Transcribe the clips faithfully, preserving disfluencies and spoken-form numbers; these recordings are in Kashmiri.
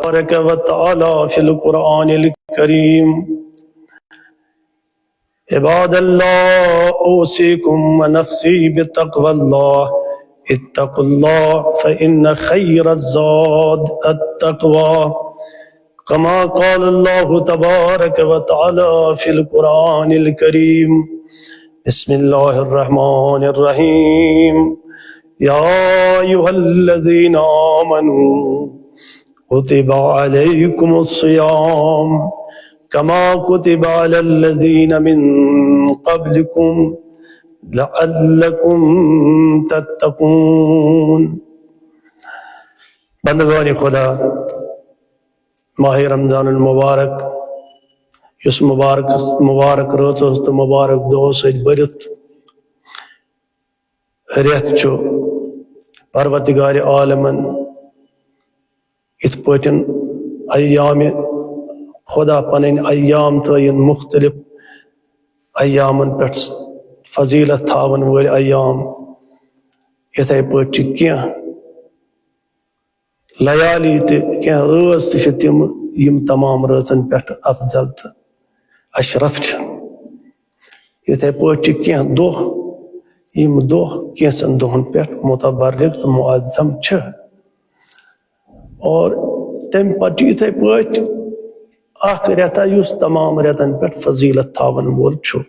تبارك وتعالى في القرآن الكريم. عباد الله، أوصيكم ونفسي بتقوى الله. اتقوا الله، فإن خير الزاد التقوى. كما قال الله تبارك وتعالى في القرآن الكريم. بسم الله الرحمن الرحيم. يا أيها الذين آمنوا كتب عليكم الصيام كما كتب على الذين من قبلكم لعلكم تتقون. بندگان خدا، ماہ رمضان المبارک، یُس مبارک، مبارک رٲژ ٲس تہٕ مبارک دۄہو سۭتۍ بٔرِتھ رٮ۪تھ چھُ، پروردگار عالمن یِتھ پٲٹھۍ ایام خدا پنٕنۍ ایام تھٲیِن مُختٔلِف ایامن پٮ۪ٹھ فضیلت تھاون وٲلۍ ایام، یِتھے پٲٹھۍ چھِ کینٛہہ لیالی تہِ، کینٛہہ رٲژ تہِ چھِ تِم، یِم تمام رٲژن پٮ۪ٹھ افضل تہٕ اشرف چھِ۔ یِتھے پٲٹھۍ چھِ کینٛہہ دۄہ، یِم دۄہ کینٛژن دۄہن پٮ۪ٹھ متبرک تہٕ معظم چھِ۔ اور تمہِ پتہٕ چھُ یِتھے پٲٹھۍ اکھ رٮ۪تھا، یُس تمام رٮ۪تن پٮ۪ٹھ فضیلت تھاون وول چھُ۔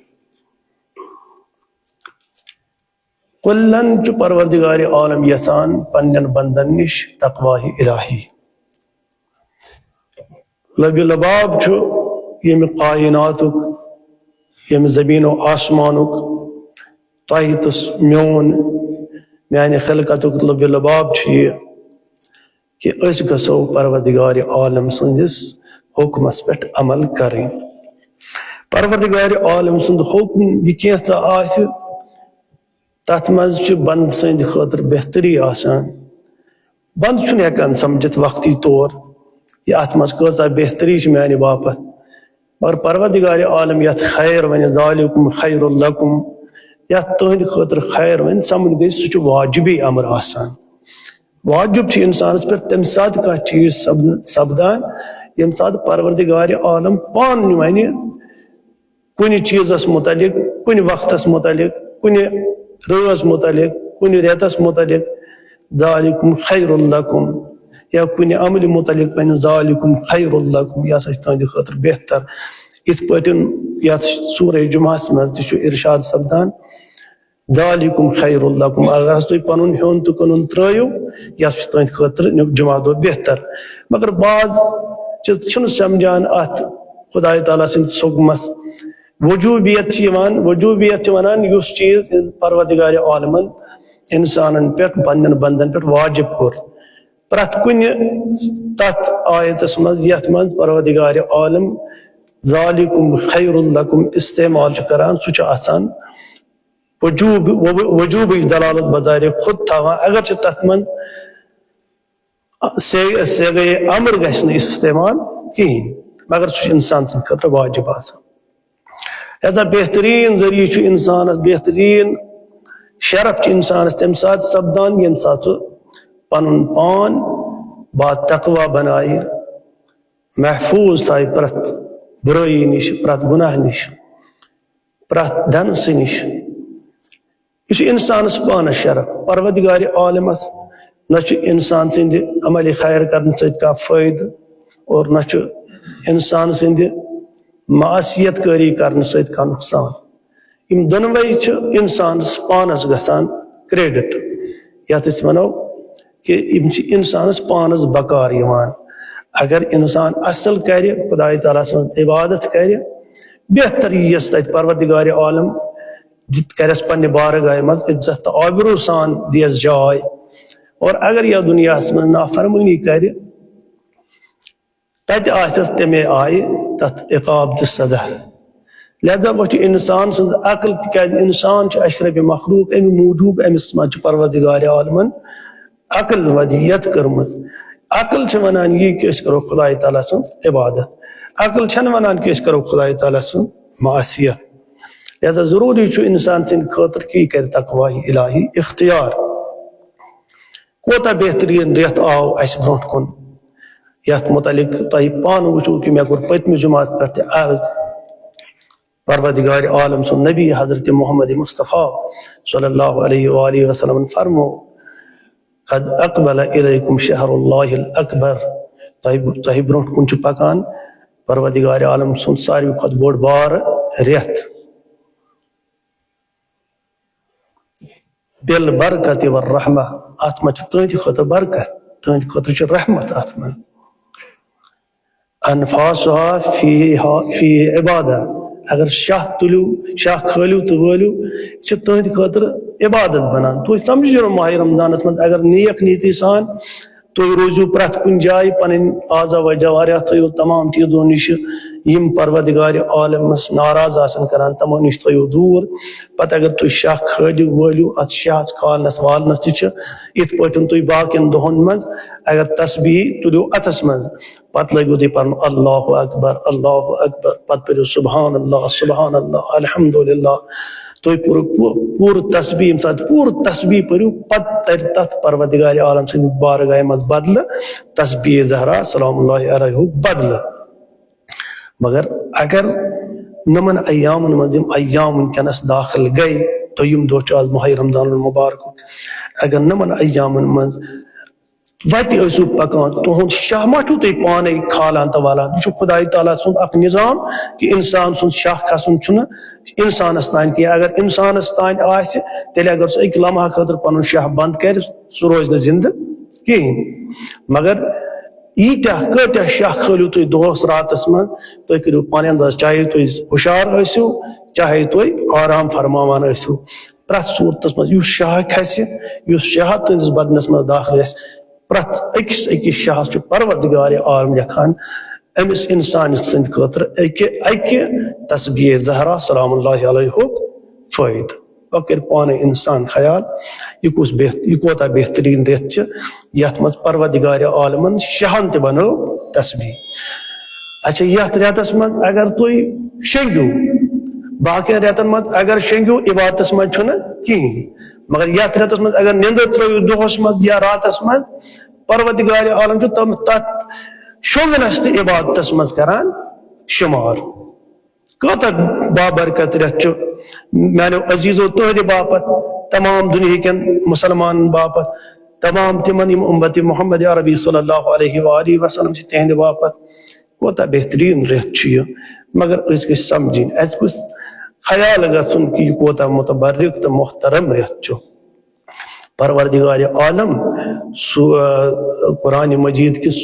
کُلن چھُ پروردگار عالم یژھان پننٮ۪ن بندن نِش تقوی الہی۔ لبِ لباب چھُ ییٚمہِ کائناتُک، ییٚمہِ زمین و آسمانُک، تۄہہِ تہٕ میون، میانہِ خلقتُک لبِ لباب چھُ یہِ کہِ أسۍ گژھو پروردگار عالم سٕنٛدِس حُکمس پٮ۪ٹھ عمل کرٕنۍ۔ پروردگار عالم سُنٛد حُکم یہِ کینٛژھا آسہِ، تتھ منٛز چھِ بندٕ سٕنٛدِ خٲطرٕ بہتری آسان۔ بندٕ چھُنہٕ ہٮ۪کان سمجھِتھ وقتی طور کہِ اتھ منٛز کۭژاہ بہتری چھِ میانہِ باپتھ۔ مگر پروردگار عالم یتھ خیر ونہِ، ذالکم خیر لکم، یتھ تُہنٛدِ خٲطرٕ خیر ونہِ، سمجھ گٔے سُہ چھُ واجبی امر آسان۔ واجب چھُ انسانس پٮ۪ٹھ تمہِ ساتہٕ کانٛہہ چیٖز سپد-، سپدان، ییٚمہِ ساتہٕ پروردگار عالم پانہٕ ونہِ کُنہِ چیٖزس متعلق، کُنہِ وقتس متعلق، کُنہِ رٲژ متعلق، کُنہِ رٮ۪تس متعلق، ذالکم خیر لکم، یا کُنہِ عملہِ متعلق ونہِ، ذالکم خیر لکم، یہِ ہسا چھُ تُہنٛدِ خٲطرٕ بہتر۔ یِتھ پٲٹھۍ یتھ سورہ جمعہس منٛز تہِ چھُ ارشاد سپدان، ذالکم خیر لکم، اگر حظ تُہۍ پنُن ہیوٚن تہٕ کٕنُن ترٲیِو، یہِ ہسا چھُ تُہنٛدِ خٲطرٕ جمعہ دۄہ بہتر۔ مگر بعض چھِ، چھِنہٕ سمجھان اتھ خدایہِ تعالیٰ سٕنٛدِس حُکمس۔ وجوبیت چھِ یِوان، وجوبیت چھِ ونان یُس چیٖز پروردگار عالمن انسانن پٮ۪ٹھ، پننٮ۪ن بندن پٮ۪ٹھ واجب کوٚر۔ پرٛٮ۪تھ کُنہِ تتھ آیتس منٛز یتھ منٛز پروردگار عالم ذالکم خیر لکم استعمال چھُ کران، سُہ چھُ آسان وجوب، وجوبٕچ دلالت بظاہر خود تھاوان، اگرچہ تتھ منٛز صیغ-، صیغہ امر گژھِ نہٕ استعمال کِہیٖنۍ، مگر سُہ چھُ انسان سٕنٛدِ خٲطرٕ واجب آسان۔ لہذا بہتریٖن ذٔریعہٕ چھُ انسانس، بہتریٖن شرف چھُ انسانس تمہِ ساتہٕ سپدان، ییٚمہِ ساتہٕ سُہ پنُن پان با تقوی بنایہِ، محفوظ تھایہِ پرٛٮ۪تھ بُرٲیی نِش، پرٛٮ۪تھ گناہ نِش، پرٛٮ۪تھ دنسہٕ نِش۔ یہِ چھُ انسانس پانس شرف۔ پروردگار عالمس نہ چھُ انسان سٕنٛدِ عملِ خیر کرنہٕ سۭتۍ کانٛہہ فٲیدٕ اور نہ چھُ انسان سٕنٛدِ معصیت کٲری کرنہٕ سۭتۍ کانٛہہ نۄقصان۔ یِم دۄنوَے چھِ انسانس پانس گژھان credit، یتھ أسۍ ونو کہِ یِم چھِ انسانس پانس بکار یِوان۔ اگر انسان اصل کرِ، خدایہِ تعالیٰ سٕنٛز عبادت کرِ، بہتر یِیَس تتہِ پروردگار عالم، دِتھ کرٮ۪س پننہِ بارگاہہِ منٛز عزت تہٕ آبرو سان دِیَس جاے۔ اور اگر یتھ دُنیاہس منٛز نافرمٲنی کرِ، تتہِ آسٮ۪س تمے آیہِ تتھ عقاب تہٕ سزا۔ لہذا وۄنۍ چھُ انسان سٕنٛز عقل، تِکیازِ انسان چھُ اشرف مخلوق، امہِ موٗجوٗب أمِس منٛز چھُ پروردگار عالمن عقل ودیت کٔرمٕژ۔ عقل چھِ ونان یی کہِ أسۍ کرو خدایہِ تعالیٰ سٕنٛز عبادت۔ عقل چھنہٕ ونان کہِ أسۍ کرو خدایہِ تعالیٰ سٕنٛز معصیت۔ لہذا ضروٗری چھُ انسان سٕنٛدِ خٲطرٕ کہِ یہِ کرِ تقوی الہی اختیار۔ کوتاہ بہتریٖن رٮ۪تھ آو اسہِ برونٛٹھ کُن۔ یتھ متعلق تۄہہِ پانہٕ وٕچھِو کہِ مےٚ کوٚر پٔتمہِ جمعہ پٮ۪ٹھ تہِ عرض، پروردگار عالم سُنٛد نبی حضرت محمد مصطفیٰ صلی اللہ علیہ وآلہ وسلم فرمو، "قد اقبل الیکم شہر اللہ الاکبر"، تۄہہِ تۄہہِ برونٛٹھ کُن چھُ پکان پروردگار عالم سُنٛد ساروی کھۄتہٕ بوٚڑ بار رٮ۪تھ، بالبرکت والرحمہ، اتھ منٛز چھِ تُہنٛدِ خٲطرٕ برکت، تُہنٛدِ خٲطرٕ چھِ رحمت اتھ منٛز۔ انفاسها فیہا، فیہ عبادہ، اگر شاہ تُلِو، شاہ کھٲلِو تہٕ وٲلِو، یہِ چھِ تُہنٛدِ خٲطرٕ عبادت بنان۔ تُہۍ سمجھِو ماہِ رمضانس منٛز اگر نیک نیتی سان تُہۍ روٗزِو پرٛٮ۪تھ کُنہِ جایہِ پنٕنۍ اعضا و جوارح تھٲیِو تمام چیٖزو نِشہِ یِم پروردگار عالمس ناراض آسن کران، تمو نِش تھٲیِو دوٗر۔ پتہٕ اگر تُہۍ شاہ کھٲلِو وٲلِو، اتھ شاہس کھالنس والنس تہِ چھِ یِتھ پٲٹھۍ تُہۍ باقین دۄہن منٛز اگر تسبیح تُلِو اتھس منٛز، پتہٕ لٲگِو تُہۍ پرُن اللہ اکبر، اللہ اکبر، پتہٕ پٔرِو سبحان اللہ، سبحان اللہ، الحمدللہ۔ تُہۍ پوٗرٕ پوٗ-، پوٗرٕ تسبیح، ییٚمہِ ساتہٕ پوٗرٕ تسبیح پٔرِو، پتہٕ ترِ تتھ پروردگار عالم سٕنٛدِ بارگاہہِ منٛز بدلہٕ، تسبیح زہرا سلام اللہ علیہ بدلہٕ۔ مگر اگر نمن ایامن منٛز یِم ایام وٕنکیٚنس داخل گٔے، دوٚیِم دۄہ چھُ آز ماہِ رمضان المبارکُک، اگر نمن ایامن منٛز وتہِ ٲسِو پکان، تُہُنٛد شاہ ما چھُو تُہۍ پانے کھالان تہٕ والان؟ یہِ چھُ خدای تعالیٰ سُنٛد اکھ نظام کہِ انسان سُنٛد شاہ کھسُن چھُنہٕ انسانس تام کینٛہہ۔ اگر انسانس تام آسہِ، تیٚلہِ اگر سُہ اکہِ لمحہ خٲطرٕ پنُن شاہ بند کرِ، سُہ روزِ نہٕ زندٕ کِہیٖنۍ۔ مگر ییٖتیٛاہ کۭتیٛاہ شاہ کھٲلِو تُہۍ دۄہس راتس منٛز، تُہۍ کٔرِو پانہٕ انداز، چاہے تُہۍ ہُشار ٲسِو، چاہے تُہۍ آرام فرماوان ٲسِو، پرٛٮ۪تھ صوٗرتس منٛز یُس شاہ کھسہِ، یُس شاہ تُہنٛدِس بدنس منٛز داخل گژھِ، پرٛٮ۪تھ أکِس أکِس شاہس چھُ پروردگار عالم لیکھان أمِس انسان سٕنٛدِ خٲطرٕ اکہِ اکہِ تسبیح زہرا سلام اللہ علیہ ہُک فٲیدٕ۔ وۄنۍ کٔرۍ پانے انسان خیال، یہِ کُس بہت-، یہِ کوتاہ بہتریٖن رٮ۪تھ چھُ، یتھ منٛز پروردگار عالمن شاہن تہِ بنٲو تسبیح۔ اچھا، یتھ رٮ۪تس منٛز اگر تُہۍ شۄنگِو، باقین رٮ۪تن منٛز اگر شۄنگِو، عبادتس منٛز چھُنہٕ کِہیٖنۍ، مگر یتھ رٮ۪تس منٛز اگر نیندر ترٲوِو دۄہس منٛز یا راتس منٛز، پروردگار عالم چھُ تم-، تتھ شۄنگنس تہِ عبادتس منٛز کران شمار۔ کۭژاہ بابرکت رٮ۪تھ چھُ میانیو عزیزو تُہنٛدِ باپتھ، تمام دُنیا کٮ۪ن مسلمانن باپتھ، تمام تِمن یِم امت محمد عربی صلی اللہ علیہ وآلہ وسلم چھِ تِہنٛدِ باپتھ۔ کوتاہ بہتریٖن رٮ۪تھ چھُ یہِ، مگر أسۍ گٔژھۍ سمجھٕنۍ، اَسہِ گوٚژھ خیال گژھُن کہِ یہِ کوتاہ متبرک تہٕ محترم رٮ۪تھ چھُ۔ پروردگار عالم سو-، قرآن مجید کِس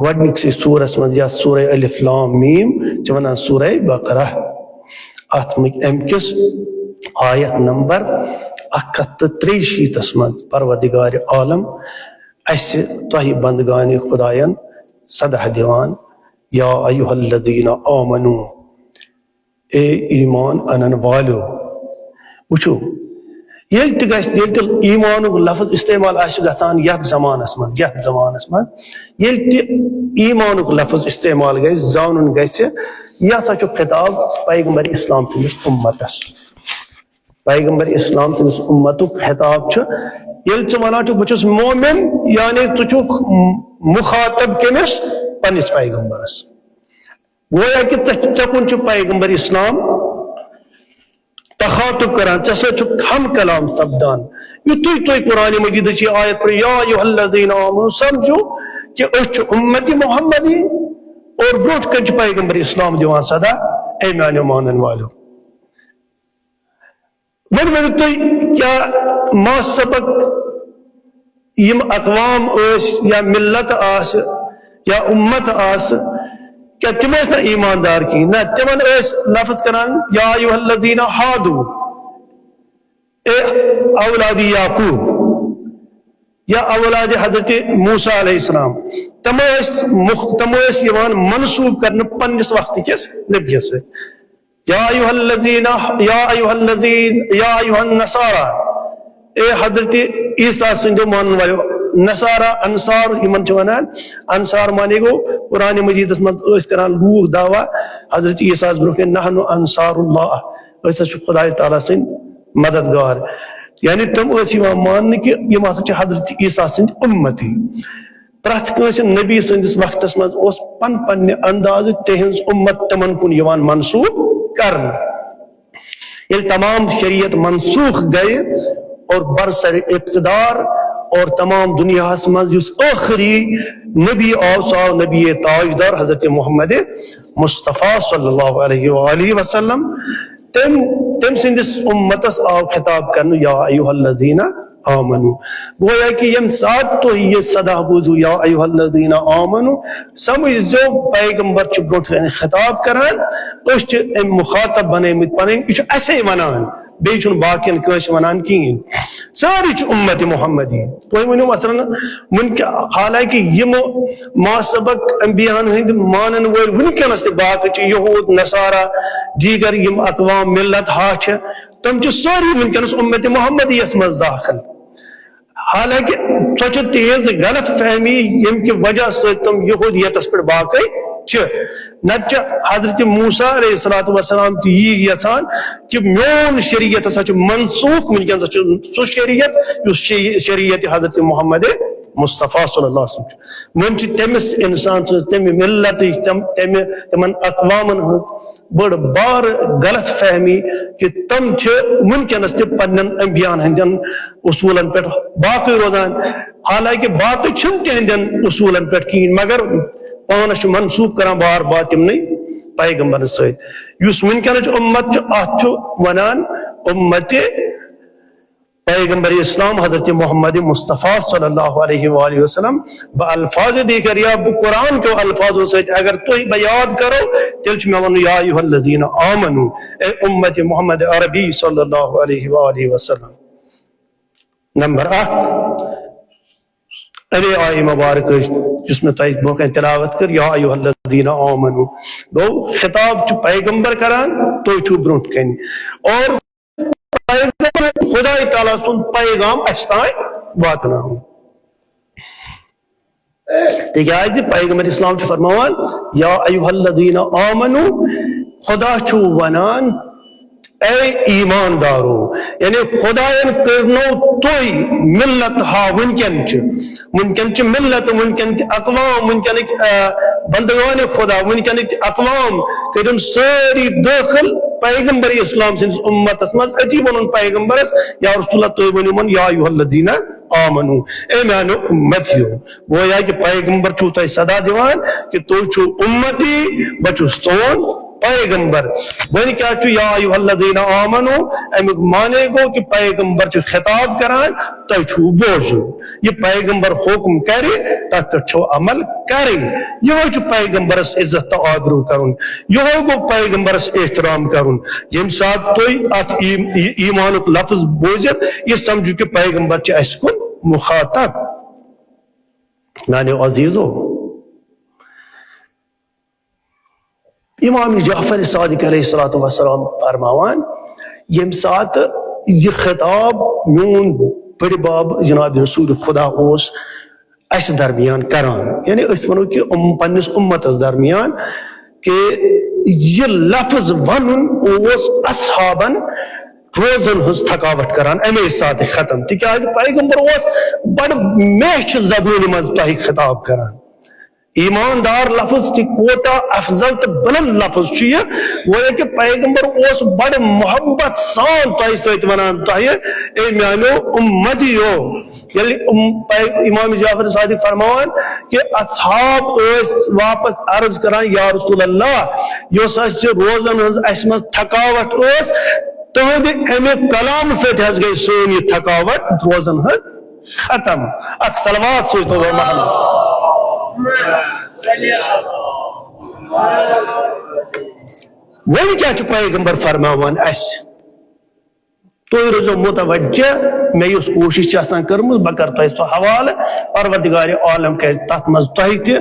گۄڈنِکسٕے سورس منٛز، یتھ سورہ الف لام میم چھِ ونان سورہ بقرہ، اتھ مُک-، امہِ کِس آیت نمبر اکھ ہتھ تہٕ ترٛیہِ شیٖتس منٛز پروردگار عالم اسہِ تۄہہِ بندگانِ خداین صدح دِوان، یا ایھا الذین آمنو، اے ایمان انن والیو۔ وٕچھِو، ییٚلہِ تہِ گژھِ، ییٚلہِ تہِ ایمانُک لفظ استعمال آسہِ گژھان یتھ زمانس منٛز، یتھ زمانس منٛز ییٚلہِ تہِ ایمانُک لفظ استعمال گژھِ، زانُن گژھِ، یہِ ہسا چھُ خطاب پیغمبر اسلام سٕنٛدِس امتس۔ پیغمبر اسلام سٕنٛدِس امتُک خطاب چھُ، ییٚلہِ ژٕ ونان چھُکھ، "بہٕ چھُس مومن"، یعنی ژٕ چھُکھ مخاطب کٔمِس؟ پننِس پیغمبرس۔ گویا کہ ژےٚ، ژےٚ کُن چھُ پیغمبر اسلام تخاطب کران، ژےٚ سۭتۍ چھُ ہم کلام سپدان۔ یُتھُے تُہۍ قرآن مجیدٕچ یہِ آیت پٔرِو، "یا ایھا الذین آمنو"، سمجھو کہ أسۍ چھِ امت محمدی، اور برونٛٹھ کنہِ چھُ پیغمبر اسلام دِوان صدا، "اے میانیو مانن والیو"۔ وۄنۍ ؤنِو تُہۍ، کیٛاہ ما سبق یِم اقوام ٲسۍ یا ملت آسہٕ یا امت آسہٕ، کیٛاہ تِم ٲسۍ نہ ایماندار کِہیٖنۍ؟ نہ، تِمن ٲسۍ لفظ کران، "یا ایھا الذین ہادو"، اے اولاد یعقوب یا اولاد حضرت موسیٰ علیہ السلام۔ تِم ٲسۍ مخ-، تِم ٲسۍ یِوان منسوب کرنہٕ پننِس وقتہٕ کِس نبیَس سۭتۍ۔ یا ایھا الذین، یا ایھا الذین، یا ایھا النصارا، اے حضرت عیسیٰ سٕنٛدیو مانن والیو۔ نصارا، انصار یِمن چھِ ونان، انصار معنی گوٚو، قرآن مجیدس منٛز ٲسۍ کران لوٗکھ دعویٰ حضرت عیسیٰ ہس برونٛہہ کنہِ، "نحن انصار اللہ"، أسۍ ہسا چھِ خدایہِ تعالیٰ سٕنٛدۍ مددگار۔ یعنی تِم ٲسۍ یِوان ماننہٕ کہِ یِم ہسا چھِ حضرت عیسیٰ سٕنٛدۍ اُمتی۔ پرٛٮ۪تھ کٲنٛسہِ نبی سٕنٛدِس وقتس منٛز اوس پن پننہِ اندازٕ تِہنٛز اُمت تِمن کُن یِوان منسوٗخ کرنہٕ۔ ییٚلہِ تمام شریعت منسوخ گئے اور برسر اقتدار اور تمام دنیاہس منٛز یُس ٲخری نبی آو، سُہ آو نبی تاجدار حضرت محمد مصطفیٰ صلی اللہ علیہ وآلہ وسلم۔ تم تم سندس امتس آو خطاب کرنہٕ، یا ایھا الذین آمنو۔ گویا کہ یم ساتہٕ تُہۍ یہ صدا بوزو، یا ایھا الذین آمنو، سمجھ زیو پیغمبر چھ برونٹھ کنہ خطاب کران، أسۍ چھ ام مخاطب بنیمت پنن، یہ چھ اسے ونان، بیٚیہِ چھُنہٕ باقین کٲنٛسہِ ونان کِہیٖنۍ۔ سٲری چھِ امت محمدی۔ تُہۍ ؤنِو مثلاً، وٕنکہ-، حالانکہ یِم ما سبق انبیاہن ہٕنٛدۍ مانن وٲلۍ وٕنکیٚنس تہِ باقٕے چھِ، یہود، نصارہ، دیگر یِم اقوام، ملت ہا چھِ، تِم چھِ سٲری وٕنکیٚنس امت محمدیس منٛز داخل۔ حالانکہ سۄ چھِ تِہنٛز غلط فہمی، ییٚمہِ کہِ وجہ سۭتۍ تِم یہودیتس پٮ۪ٹھ باقٕے چھِ۔ نتہٕ چھِ حضرت موسیٰ علیہ الصلوۃ والسلام تہِ یی یژھان کہ میون شریعت ہسا چھُ منسوخ، وٕنکیٚنس چھُ سُہ شریعت یُس شے-، شریعت حضرت محمد مصطفیٰ صلی اللہ علیہ وسلم چھُ۔ وۄنۍ چھِ تٔمِس انسان سٕنٛز، تَمہِ ملتٕچ، تِم، تَمہِ، تِمن اقوامن ہٕنٛز بٔڑ بار غلط فہمی کہ تِم چھِ وٕنکیٚنس تہِ پننٮ۪ن انبیاہن ہٕنٛدٮ۪ن اصوٗلن پٮ۪ٹھ باقٕے روزان، حالانکہ باقٕے چھِنہٕ تِہنٛدٮ۪ن اصوٗلن پٮ۪ٹھ کِہیٖنۍ، مگر پانس چھِ منسوٗخ کران بار بار تِمنٕے پیغمبرن سۭتۍ۔ یُس وٕنکیٚنٕچ اُمت چھُ، اتھ چھُ ونان امت پیغمبر اسلام حضرت محمد مصطفیٰ صلی اللہ علیہ وآلہ وسلم۔ بہ الفاظ دیگر یا بہ قرآن کیو الفاظو سۭتۍ اگر تُہۍ بہ یاد کرو، تیٚلہِ چھُ مےٚ ونُن، یا ایھا الذین آمنو، اے امت محمد عربی صلی اللہ علیہ وآلہ وسلم۔ نمبر اکھ، اَمے آیہِ مبارک ٲسۍ، یُس مےٚ تۄہہِ برونٛہہ کنہِ تلاوت کٔر، یا ایھا الذین آمنو۔ گوٚو، خطاب چھُ پیغمبر کران، تُہۍ چھِو برونٛٹھ کنہِ۔ اور پیغمبر خدای تعالیٰ سُنٛد پیغام اَسہِ تام واتناوُن۔ تِکیٛازِ پیغمبر اسلام چھُ فرماوان، یا ایھا الذین آمنو، خدا چھُ ونان، اے ایماندارو، یعنی خدایَن کٔرنو تُہۍ ملت ہا وٕنکیٚن چہِ، وٕنکیٚن چہِ ملت، وٕنکیٚن کہِ اقوام، وٕنکیٚنٕکۍ، آ، بندگان خدا، وٕنکیٚنٕکۍ اقوام کٔرِن سٲری دٲخل پیغمبر اسلام سٕنٛدِس اُمتس منٛز۔ أتی ووٚنُن پیغمبرس، یا رسول اللہ، تُہۍ ؤنِو یِمن، یا ایھا الذین آمنو، اے میانیو اُمتیو۔ گویا کہ پیغمبر چھُو تۄہہِ صدا دِوان کہ تُہۍ چھِو اُمتی، بہٕ چھُس تُہُنٛد پیغمبر۔ وۄنۍ کیٛاہ چھُ یا ایھا الذین آمنو؟ اَمیُک معنی گوٚو کہِ پیغمبر چھُ خطاب کران، تۄہہِ چھُو بوزُن۔ یہِ پیغمبر حُکم کرِ، تَتھ پٮ۪ٹھ چھُو عمل کرٕنۍ۔ یِہوٚے چھُ پیغمبرس عزت تہٕ آبروٗ کرُن۔ یِہوٚے گوٚو پیغمبرس احترام کرُن۔ ییٚمہِ ساتہٕ تُہۍ اتھ ای-، ای-، ایمانُک لفظ بوٗزِتھ، یہِ سمجھِو کہِ پیغمبر چھُ اَسہِ کُن مخاطب۔ میانیو عزیزو، امام جعفر صادق علیہ الصلوۃ والسلام فرماوان، ییٚمہِ ساتہٕ یہِ خطاب میون بٔڈِ بب جناب رسول خدا اوس اسہِ درمیان کران، یعنی أسۍ ونو کہِ اُم-، پننِس اُمتس درمیان، کہِ یہِ لفظ ونُن اوس اصحابن روزن ہٕنٛز تھکاوٹ کران امے ساتہٕ ختم، تِکیازِ پیغمبر اوس بڑٕ میچھِ زبٲنہِ منٛز تۄہہِ خطاب کران۔ ایماندار لفظ تہِ کوتاہ افضل تہٕ بلند لفظ چھُ یہِ۔ گویا کہِ پیغمبر اوس بڑٕ محبت سان تۄہہِ سۭتۍ ونان، تۄہہِ، اے میانیو اُمتیو۔ ییٚلہِ اُم-، پے-، امام جعفر صادق فرماوان کہِ اصحاب ٲسۍ واپس عرض کران، یا رسول اللہ، یۄس اسہِ روزن ہٕنٛز اسہِ منٛز تھکاوٹ ٲس، تُہنٛدِ امہِ کلام سۭتۍ حظ گٔے سٲنۍ یہِ تھکاوٹ روزن ہٕنٛز ختم۔ اکھ صلوات سوٗزتو گۄڈٕ محمد۔ وۄنۍ کیٛاہ چھُ پیغمبر فرماوان اسہِ؟ تُہۍ روٗزِو متوجہ، مےٚ یۄس کوٗشِش چھِ آسان کٔرمٕژ، بہٕ کرٕ تۄہہِ سُہ حوالہٕ۔ پروردگار عالم کرِ تتھ منٛز تۄہہِ تہِ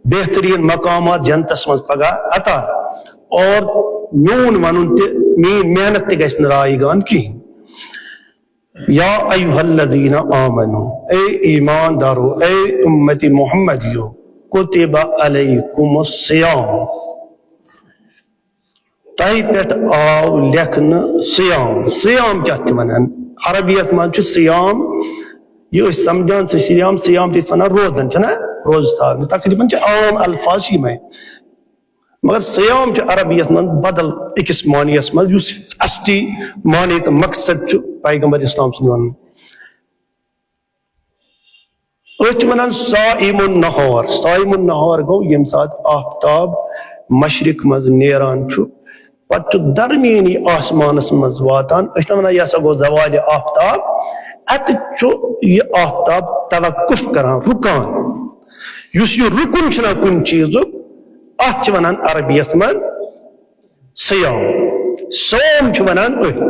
بہترین مقامات جنتس منٛز پگاہ عطا۔ اور میون ونُن تہِ، میٲنۍ محنت تہِ گژھِ نہٕ رایگان کِہیٖنۍ۔ یا ایھا الذین آمنو، اے ایماندارو، اے امت محمدیو، کتب علیکم الصیام، تۄہہِ پٮ۪ٹھ آو لیکھنہٕ صیام۔ صیام کیٛاہ تہِ ونان؟ عربیت منٛز چھُ صیام، یہِ أسۍ سمجھان چھِ صیام، صیام چھِ أسۍ وَنان روزان، چھِنہ؟ روزٕ تھاونہِ۔ تقریباً چھِ عام الفاظ چھِ یِمے۔ مگر صیام چھُ عربیت منٛز بدل أکِس معنیَس منٛز، یُس اصلی معنی تہٕ مقصد چھُ پیغمبر اسلام سُنٛد وَنُن۔ أسۍ چھِ وَنان صائم النہار۔ صائم النہار گوٚو ییٚمہِ ساتہٕ آفتاب مشرق منٛز نیران چھُ، پتہٕ چھُ درمیٲنی آسمانس منٛز واتان۔ أسۍ چھِ وَنان، یہِ ہسا گوٚو زوالِ آفتاب۔ اَتہِ چھُ یہِ آفتاب توقف کران، رُکان۔ یُس یہِ رُکُن چھُنہ کُنہِ چیٖزُک، اَتھ چھِ وَنان عربیَس منٛز صیام۔ صوم چھِ وَنان أتھۍ۔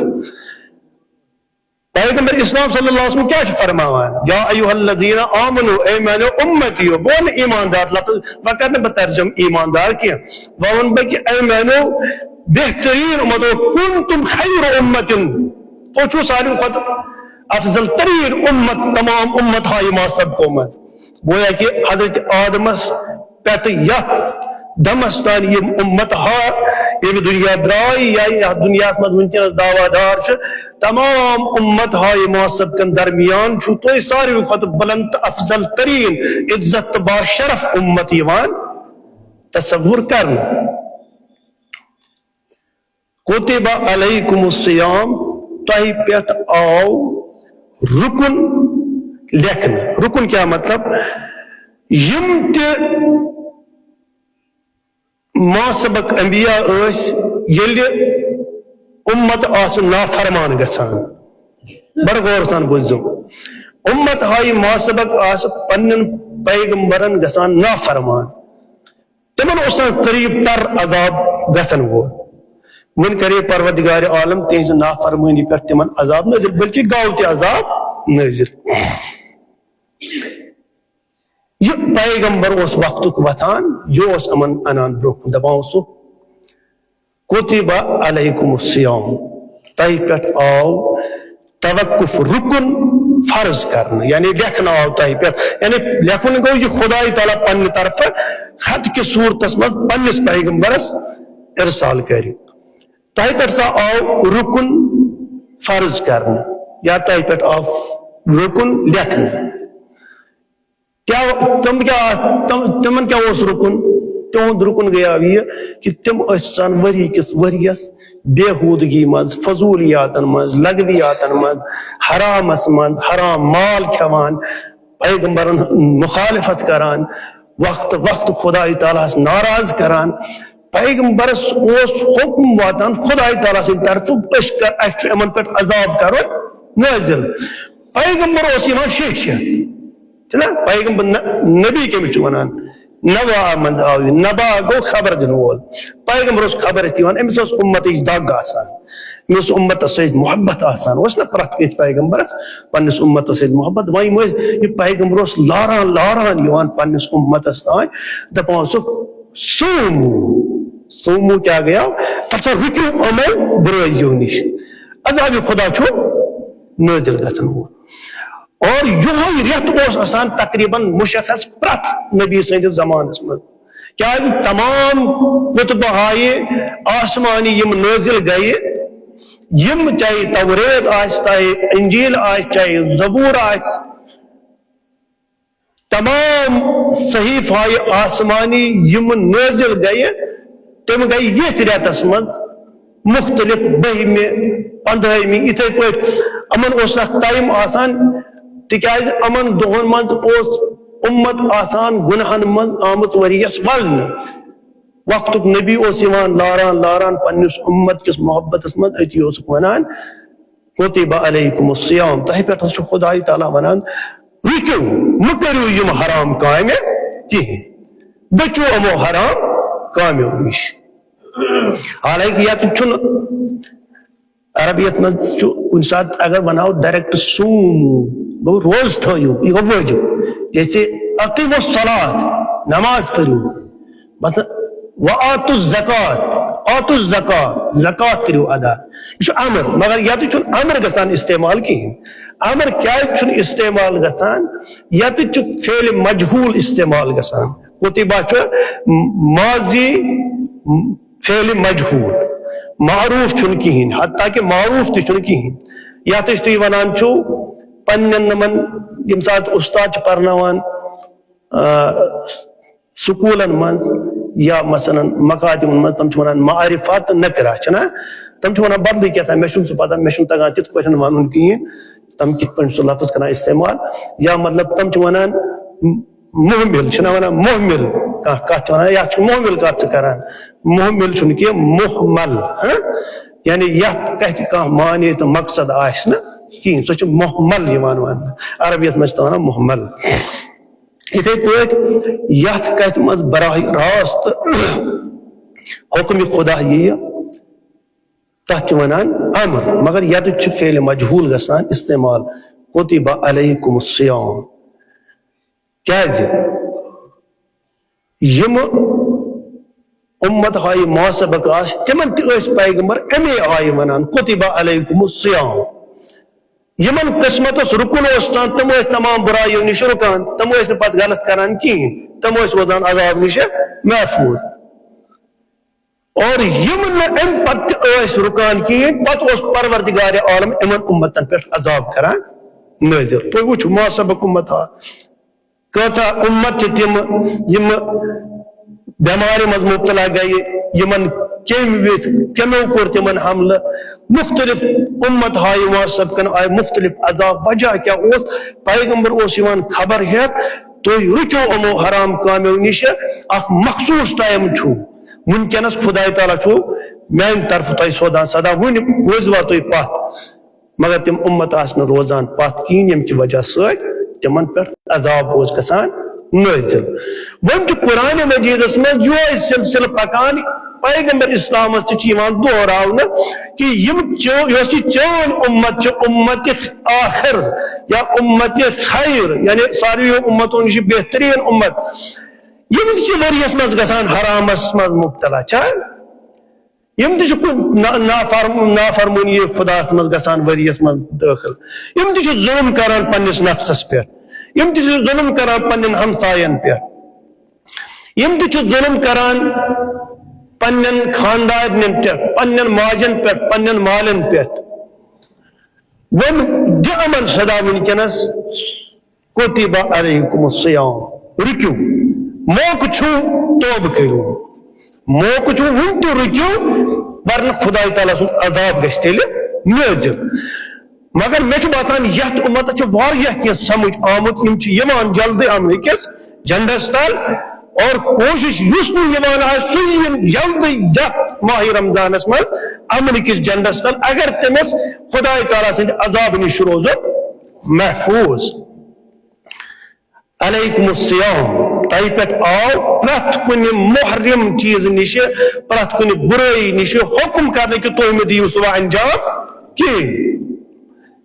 پیغمبر اسلام صلی اللہ علیہ وسلم کیٛاہ چھُ فرماوان؟ یا ایھا الذین آمنو، اے میانیو امتیو، بہٕ وَنہٕ ایماندار لفظ، وۄنۍ کَرٕ نہٕ بہٕ ترجمہٕ ایماندار کینٛہہ، وۄنۍ وَنہٕ بہٕ کہِ اے میانیو بہتریٖن امتو، کنتم خیر امتن، تُہۍ چھِو ساروی کھۄتہٕ افضل تریٖن امت تمام امت ہاے ما سبقو منٛز۔ گویا کہ حضرت آدمس پٮ۪ٹھ یتھ دمس تام یِم امت ہا ییٚمہِ دُنیا درٛاے یا یتھ دُنیاہس منٛز وٕنکیٚنس دعویٰ دار چھِ، تمام امت ہاے ما سبقن درمیان چھُو تُہۍ ساروی کھۄتہٕ بلند تہٕ افضل تریٖن عزت تہٕ باشرف امت یِوان تصور کرنہٕ۔ کتب علیکم الصیام، تۄہہِ پٮ۪ٹھ آو رُکُن لیکھنہٕ۔ رُکُن کیٛاہ مطلب؟ یِم تہِ ما سبق انبیاء ٲسۍ، ییٚلہِ اُمت آسہٕ نافرمان گژھان، بڑٕ غور سان بوٗزِو، اُمت ہاے ما سبق آسہٕ پننٮ۪ن پیغمبرن گژھان نافرمان، تِمن اوس آسان قریب تر عذاب گژھن وول۔ وۄنۍ کرے پروردگار عالم تِہنزِ نافرمٲنی پٮ۪ٹھ تِمن عذاب نٲزِل، بلکہِ گوٚو تہِ عذاب نٲزِل۔ یہِ پیغمبر اوس وقتُک وۄتھان، یہِ اوس یِمن انان برونٛہہ کُن، دپان اوسُکھ، کتب علیکم الصیام، تۄہہِ پٮ۪ٹھ آو توقف، رُکُن فرض کرنہٕ، یعنی لیکھنہٕ آو تۄہہِ پٮ۪ٹھ، یعنی لیکھُن گوٚو یہِ خدای تعالیٰ پننہِ طرفہٕ خط کہِ صورتس منٛز پننِس پیغمبرس ارسال کرِ۔ تۄہہِ پٮ۪ٹھ سا آو رُکُن فرض کرنہٕ یا تۄہہِ پٮ۪ٹھ آو رُکُن لیکھنہٕ؟ کیا تم کیا تم تمن کیا اوس رُکُن؟ تِہُنٛد رُکُن گٔیاو یہِ کہِ تِم ٲسۍ آسان ؤری کِس ؤریَس بیہوٗدگی منٛز، فضوٗلیاتن منٛز، لغویاتن منٛز، حرامس منٛز، حرام مال کھٮ۪وان، پیغمبرن ہٕنٛز مخالفت کران، وقت وقت خدای تعالیٰ ہس ناراض کران۔ پیغمبرس اوس حکم واتان خدای تعالیٰ سٕنٛدِ طرفہٕ، أسۍ کر-، اسہِ چھُ یِمن پٮ۪ٹھ عذاب کرُن نٲزِل۔ پیغمبر اوس یِوان شیٚچھ ہٮ۪تھ۔ چھُنہ؟ پیغمبر ن-، نبی کٔمِس چھِ وَنان؟ نبا منٛز آو یہِ۔ نبا گوٚو خبر دِنہٕ وول۔ پیغمبر اوس خبر ہٮ۪تھ یِوان، أمِس ٲس اُمتٕچ دگ آسان، أمِس اوس اُمتس سۭتۍ محبت آسان، اوس نہ پرٛٮ۪تھ کٲنٛسہِ پیغمبرس پننِس اُمتس سۭتۍ محبت؟ وۄنۍ یِم ٲسۍ، یہِ پیغمبر اوس لاران لاران یِوان پننِس اُمتس تام، دپان اوسُکھ، صومو، صومو کیٛاہ گٔیو؟ تتھ سا رُکِو یِمو برٲیو نِش، عذابِ خدا چھُ نٲزِل گژھن وول۔ اور یِہوٚے رٮ۪تھ اوس آسان تقریباً مُشخص پرٛٮ۪تھ نبی سٕنٛدِس زمانس منٛز، کیٛازِ تمام کُتبہٕ آیہِ آسمانی یِم نٲزِل گٔیہِ، یِم چاہے توریت آسہِ، چاہے انجیل آسہِ، چاہے زبور آسہِ، تمام صحیفہٕ آسمانی یِم نٲزِل گٔیہِ، تِم گٔیہِ ییٚتھۍ رٮ۪تس منٛز مُختٔلِف، بٔہمہِ، پنٛدہٲیمہِ، یِتھے پٲٹھۍ یِمن اوس اکھ ٹایم آسان، تِکیازِ یِمن دۄہن منٛز اوس اُمت آسان گۄناہن منٛز آمُت ؤریَس ولنہٕ۔ وقتُک نبی اوس یِوان لاران لاران پننِس اُمت کِس محبتس منٛز، أتی اوسُکھ ونان، کتب علیکم الصیام، تۄہہِ پٮ۪ٹھ حظ چھُ خدای تعالیٰ ونان، رُکِو، مہٕ کٔرِو یِم حرام کامہِ کِہیٖنۍ، بٔچِو یِمو حرام کامیو نِش۔ حالانکہ یتھ چھُنہٕ عربیت منٛز چھُ کُنہِ ساتہٕ اگر ونو ڈائریکٹ صومو، گوٚو روزٕ تھٲیِو، یہِ گوٚو وٲجِب۔ جیسے اقیموا الصلاۃ، نماز پٔرِو، مثلاً، وآتوا الزکوۃ، آتوا الزکوۃ، زکوٰۃ کٔرِو ادا۔ یہِ چھُ امر، مگر یتہِ چھُنہٕ امر گژھان استعمال کِہیٖنۍ۔ امر کیازِ چھُنہٕ استعمال گژھان؟ یتہِ چھُ فعل مجہول استعمال گژھان۔ کتبہ چھُ ماضی فعل مجہول، معروف چھُنہٕ کِہیٖنۍ، حتیٰ کہ معروف تہِ چھُنہٕ کِہیٖنۍ۔ یتھ أسۍ تُہۍ ونان چھِو پننٮ۪ن یِمن ییٚمہِ ساتہٕ اُستاد چھِ پرناوان، آ، سکوٗلن منٛز یا مثلاً مکاتبن منٛز، تِم چھِ وَنان معرفت نکرہ، چھِنہ؟ تِم چھِ وَنان بدلٕے کیٛاہ تام، مےٚ چھُنہٕ سُہ پَتہ، مےٚ چھُنہٕ تَگان تِتھ پٲٹھۍ وَنُن کِہیٖنۍ۔ تِم کِتھ پٲٹھۍ چھِ سُہ لفظ کران استعمال؟ یا مطلب تِم چھِ وَنان مُہمِل، چھِنہ وَنان مُہمِل؟ کانٛہہ کَتھ چھِ وَنان، یَتھ چھُ مُہمِل کَتھ ژٕ کران۔ مُہمِل چھُنہٕ کینٛہہ، مُہمل، ہاں؟ یعنی یَتھ کَتھِ کانٛہہ معنی تہٕ مقصد آسہِ نہٕ کِہیٖنۍ، سُہ چھُ مُہمل یِوان وَننہٕ۔ عربیَس منٛز چھِ تَتھ وَنان مُہمل۔ یِتھَے پٲٹھۍ یَتھ کَتھِ منٛز براہ راست حُکمِ خدا یِیہِ، تَتھ چھِ وَنان امر، مگر یَتَتھ چھُ فعل مجہوٗل گژھان استعمال، کُتِبَ علیکم الصیام۔ کیٛازِ؟ یِم اُمت ہاے ما سبق آسہٕ، تِمن تہِ ٲسۍ پیغمبر اَمے آیہِ وَنان، کُتِبَ علیکم الصیام۔ یِمن قٕسمتس رُکُن اوس آسان، تِم ٲسۍ تمام بُرایو نِش رُکان، تِم ٲسۍ نہٕ پتہٕ غلط کران کِہیٖنۍ، تِم ٲسۍ روزان عذاب نِش محفوٗظ۔ اور یِم نہٕ اَمہِ پتہٕ تہِ ٲسۍ رُکان کِہیٖنۍ، پتہٕ اوس پروردگار عالم یِمن اُمتن پٮ۪ٹھ عذاب کران نٲزِل۔ تُہۍ وٕچھِو، ما سبق اُمت ہا، کۭژاہ اُمت چھِ تِم، یِم بٮ۪مارِ منٛز مُبتلا گٔیہِ، یِمن کیٚمۍ وِتھ، کیٚمیو کوٚر تِمن حملہٕ، مُختٔلِف اُمت ہاے یِوان سبقن آیہِ مُختٔلِف عذاب۔ وجہ کیٛاہ اوس؟ پیغمبر اوس یِوان خبر ہٮ۪تھ، تُہۍ رُکِو یِمو حرام کامیو نِش، اکھ مخصوٗص ٹایم چھُ وٕنکیٚنس، خداے تعالیٰ چھُ میانہِ طرفہٕ تۄہہِ سوزان سدا، وٕنہِ روٗزوا تُہۍ پتھ؟ مگر تِم اُمت آسہٕ نہٕ روزان پتھ کِہیٖنۍ، ییٚمہِ کہِ وجہ سۭتۍ تِمن پٮ۪ٹھ عذاب اوس گژھان نٲزِل۔ وۄنۍ چھُ قرآن مجیدس منٛز یِہوٚے سلسلہٕ پکان، پیغمبر اسلامس تہِ چھُ یِوان دہراونہٕ کہِ یِم چٲ-، یۄس یہِ چٲنۍ اُمت چھِ، اُمت آخر یا اُمت خیر، یعنی ساروِیو اُمتو نِش بہتریٖن اُمت، یِم تہِ چھِ ؤریَس منٛز گژھان حرامس منٛز مُبتلا۔ چھا؟ یِم تہِ چھِ کُنہِ نا-، نافرم-، نافرمٲنی خداہَس منٛز گژھان ؤریَس منٛز دٲخل۔ یِم تہِ چھِ ظُلُم کران پننِس نفسَس پٮ۪ٹھ۔ یِم تہِ چھِ ظُلُم کران پننٮ۪ن ہمساین پٮ۪ٹھ۔ یِم تہِ چھِ ظُلُم کران پننٮ۪ن خاندارنٮ۪ن پٮ۪ٹھ، پننٮ۪ن ماجن پٮ۪ٹھ، پننٮ۪ن مالٮ۪ن پٮ۪ٹھ۔ وۄنۍ دِ یِمن سزا وٕنکیٚنس۔ کتب علیکم الصیام، رُکِو، موقعہٕ چھُ، توبہٕ کٔرِو، موقعہٕ چھُ، وُنہِ تہِ رُکِو، ورنہٕ خداے تعالیٰ سُنٛد عذاب گژھِ تیٚلہِ نٲزِل۔ مگر مےٚ چھُ باسان، یتھ اُمتس چھُ واریاہ کینٛہہ سمجھ آمُت، یِم چھِ یِوان جلدی امنہٕ کِس جنڈس تل، اور کوٗشِش یُس نہٕ یِوان آسہِ، سُہ یِیِن جلدی یتھ ماہِ رمضانس منٛز امنہٕ کِس جنڈس تل، اگر تٔمِس خداے تعالیٰ سٕنٛدِ عذابہٕ نِش روزُن محفوٗظ۔ علیکم الصیام، تۄہہِ پٮ۪ٹھ آو پرٛٮ۪تھ کُنہِ محرم چیٖز نِشہِ، پرٛٮ۪تھ کُنہِ بُرٲیی نِشہِ حُکم کرنہٕ کہِ تُہۍ مہٕ دِیِو سُہ انجام کِہیٖنۍ۔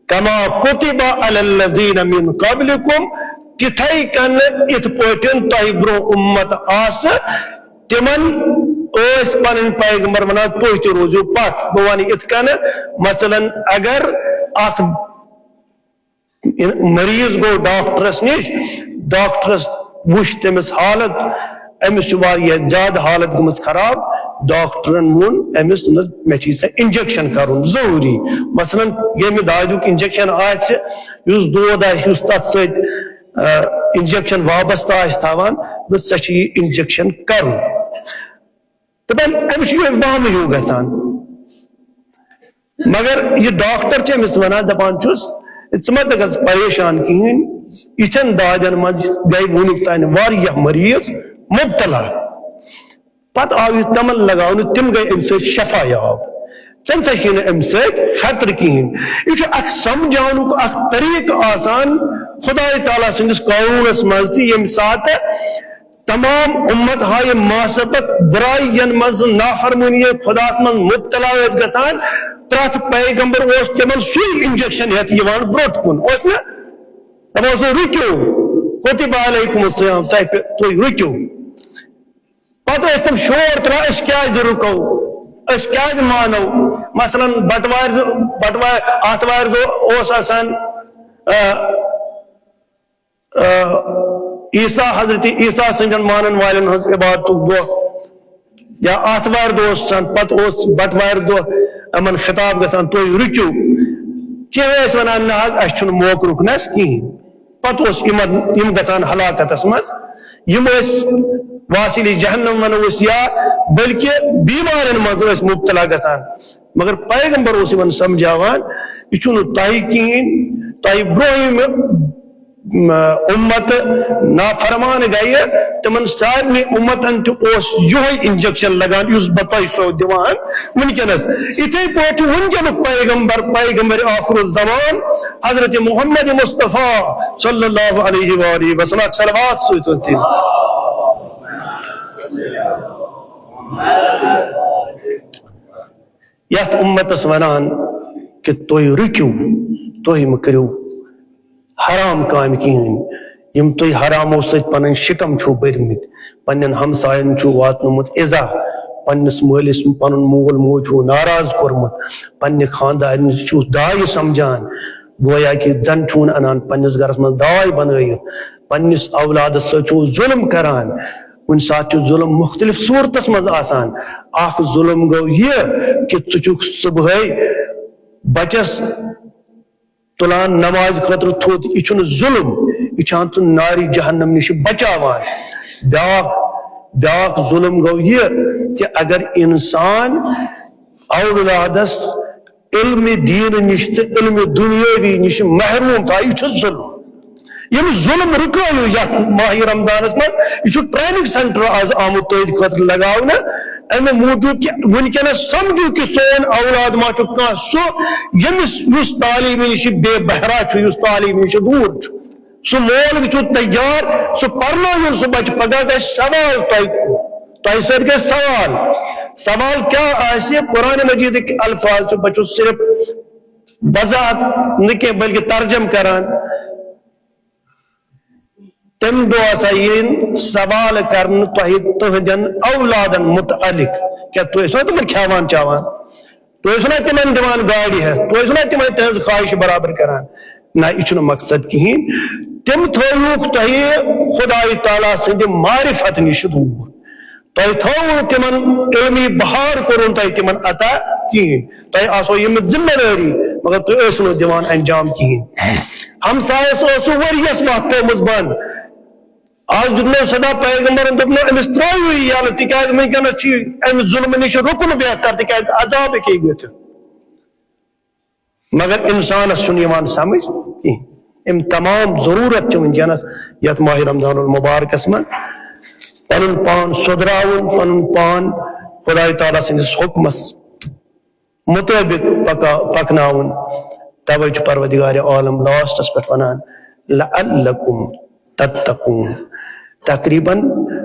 کما کتب علی الذین من قبلکم، تِتھَے کٔنۍ یِتھ پٲٹھۍ تۄہہِ برٛونٛہہ اُمت آسہٕ، تِمن ٲسۍ پنٕنۍ پیغمبر ونان، تُہۍ تہِ روٗزِو پتھ۔ بہٕ ونہٕ یِتھ کٔنۍ، مثلاً، اگر اکھ مریض گوٚو ڈاکٹرس نِش، ڈاکٹرس وٕچھ تٔمِس حالت، أمِس چھِ واریاہ زیادٕ حالت گٔمٕژ خراب، ڈاکٹرن ووٚن أمِس، دوٚپنس، مےٚ چھِ ژےٚ انجیکشن کرُن ضروٗری۔ مثلاً، ییٚمہِ دادیُک انجیکشن آسہِ، یُس دود آسہِ، یُس تتھ سۭتۍ، آ، انجیکشن وابستہٕ آسہِ تھاوان، دوٚپُس، ژےٚ چھُ یہِ انجیکشن کرُن۔ دَپان، أمِس چھُ یِہوٚے وہمہٕ ہیوٗ گژھان۔ مگر یہِ ڈاکٹر چھُ أمِس وَنان، دَپان چھُس، "ژٕ مہ تہِ گژھ پریشان کِہیٖنۍ، یِتھٮ۪ن دادٮ۪ن منٛز گٔے وُنیُک تام واریاہ مریض مُبتلا۔ پتہٕ آو یہِ تِمن لگاونہٕ، تِم گٔے اَمہِ سۭتۍ شفا یاب۔ ژےٚ نہ سا چھُے نہٕ اَمہِ سۭتۍ خطرٕ کِہیٖنۍ۔" یہِ چھُ اکھ سمجھاونُک اکھ طریٖقہٕ آسان خداے تعالیٰ سٕنٛدِس قانوٗنس منٛز تہِ، ییٚمہِ ساتہٕ تمام اُمت ہایہِ ما سبق برایَن منٛز، نافرمٲنی خداہَس منٛز مُبتلا ٲسۍ گژھان، پرٛٮ۪تھ پیغمبر اوس تِمن سُے انجیکشن ہٮ۪تھ یِوان برٛونٛٹھ کُن، اوس نہ؟ دَپان اوس، "رُکِو، کتب علیکم الصیام، تۄہہِ پٮ۪ٹھ، تُہۍ رُکِو۔" پتہٕ ٲسۍ تِم شور تُلان، "أسۍ کیٛازِ رُکو؟ أسۍ کیٛازِ مانو؟" مثلاً، بٹوارِ دۄہ، بٹوارِ، آتھوارِ دۄہ اوس آسان، آ، آ، عیسیٰ، حضرت عیسیٰ سٕنٛدٮ۪ن مانن والٮ۪ن ہٕنٛز عبادتُک دۄہ، یا آتھوارِ دۄہ اوس آسان، پتہٕ اوس بٹوارِ دۄہ یِمن خطاب گژھان، "تُہۍ رُکِو۔" کینٛہہ ٲسۍ ونان، "نہ حظ، اَسہِ چھُنہٕ موقعہٕ رُکنس کِہیٖنۍ۔" پتہٕ اوس یِمن، یِم گژھان ہلاکتس منٛز، یِم ٲسۍ واصل جہنم ونو أسۍ، یا بلکہ بیمارن منٛز ٲسۍ مبتلا گژھان۔ مگر پیغمبر اوس یِمن سمجھاوان، یہِ چھُنہٕ تۄہہِ کِہیٖنۍ، تۄہہِ برونٛہہ یِم، م، امت نافرمان گٔیہِ، تِمن سارنٕے امتن تہِ اوس یِہوٚے انجیکشن لگان، یُس بہٕ تۄہہِ چھُسو دِوان وٕنکیٚنس۔ یِتھے پٲٹھۍ چھُ وٕنکیٚنُک پیغمبر، پیغمبر آخر الزمان، حضرت محمد مصطفیٰ صلی اللہ علیہ وآلہ وسلم، اکھ صلوات سۭتۍ ؤنِو تیٚلہِ۔ یتھ امتس ونان کہِ تُہۍ رُکِو، تُہۍ مہٕ کٔرِو حرام کامہِ کِہیٖنۍ، یِم تُہۍ حرامو سۭتۍ پنٕنۍ شِکم چھِو بٔرمٕتۍ، پننٮ۪ن ہمساین چھُو واتنومُت ایزا، پننِس مٲلِس پنُن مول موج چھُو ناراض کوٚرمُت، پننہِ خاندارنِس چھُو داے سمجھان، گویا کہِ دن چھُون انان پننِس گرس منٛز داے بنٲیِتھ، پننِس اولادس سۭتۍ چھُو ظلم کران۔ کُنہِ ساتہٕ چھُ ظلم مختلف صورتس منٛز آسان۔ اکھ ظلم گوٚو یہِ کہِ ژٕ چھُکھ صبحٲے بچس تُلان نمازِ خٲطرٕ تھوٚد، یہِ چھُنہٕ ظلم، یہِ چھُ ژٕ نارِ جہنم نِش بچاوان۔ بیٛاکھ، بیٛاکھ ظلم گوٚو یہِ کہِ اگر انسان اولادس علم دین نِش تہٕ علم دنیاوی نِش محروم تھایہِ، یہِ چھُ ظلم۔ یِم ظلم رُکٲیِو یتھ ماہِ رمضانس منٛز، یہِ چھُ ٹریننگ سینٹر از آمُت تُہنٛدِ خٲطرٕ لگاونہٕ، امہِ موٗجوٗب کہِ وٕنکیٚنس سمجھِو کہِ سون اولاد ما چھُ کانٛہہ سُہ، ییٚمِس، یُس تعلیٖمہِ نِش بے بہرا چھُ، یُس تعلیٖمہِ نِش دوٗر چھُ۔ سُہ مول وٕچھِو تیار، سُہ پرنٲوِو سُہ بچہِ، پگاہ گژھِ سوال تۄہہِ، تۄہہِ سۭتۍ گژھِ سوال۔ سوال کیٛاہ آسہِ؟ قرآن مجیدٕکۍ الفاظ چھِ، بہٕ چھُس صرف وضاحت نہٕ کینٛہہ بلکہِ ترجمہٕ کران۔ تَمہِ دۄہ ہسا یِن سوال کرنہٕ تۄہہِ تُہنٛدٮ۪ن اولادن متعلق، کیٛاہ تُہۍ ٲسوا تِمن کھٮ۪وان چٮ۪وان؟ تُہۍ ٲسِو نا تِمن دِوان گاڑِ ہٮ۪تھ؟ تُہۍ ٲسِو نا تِمن تِہنٛز خواہش برابر کران؟ نہ، یہِ چھُنہٕ مقصد کِہیٖنۍ۔ تِم تھٲوِوکھ تۄہہِ خدایہِ تعالیٰ سٕنٛدِ معرفت نِش دوٗر۔ تۄہہِ تھٲووٕ نہٕ تِمن علمی بہار کوٚروٕ نہٕ تۄہہِ تِمن عطا کِہیٖنۍ۔ تۄہہِ آسو یِم ذمہ دٲری، مگر تُہۍ ٲسِو نہٕ دِوان انجام کِہیٖنۍ۔ ہمسایس اوسوٕ ؤریَس وَتھ تھٲومٕژ بنٛد۔ آز دیُتمو صدا پیغمبرن، دوٚپمو، أمِس ترٛٲیِو یہِ یَلہٕ، تِکیٛازِ وٕنکیٚنَس چھُ اَمہِ ظُلمہٕ نِش رُکُن بہتر، تِکیٛازِ عذاب ہیٚکہِ یہِ گٔژھِتھ۔ مگر اِنسانَس چھُنہٕ یِوان سمجھ کِہیٖنۍ۔ یِم تمام ضروٗرت چھِ وٕنکیٚنَس یَتھ ماہِ رمضان المبارکَس منٛز پَنُن پان سُدھراوُن، پَنُن پان خدایہِ تعالیٰ سٕنٛدِس حُکمَس مُطٲبِق پکا-، پَکناوُن۔ تَوَے چھُ پروردگارِ عالم لاسٹَس پٮ۪ٹھ وَنان، "لعلکم تتقون۔" تقریباً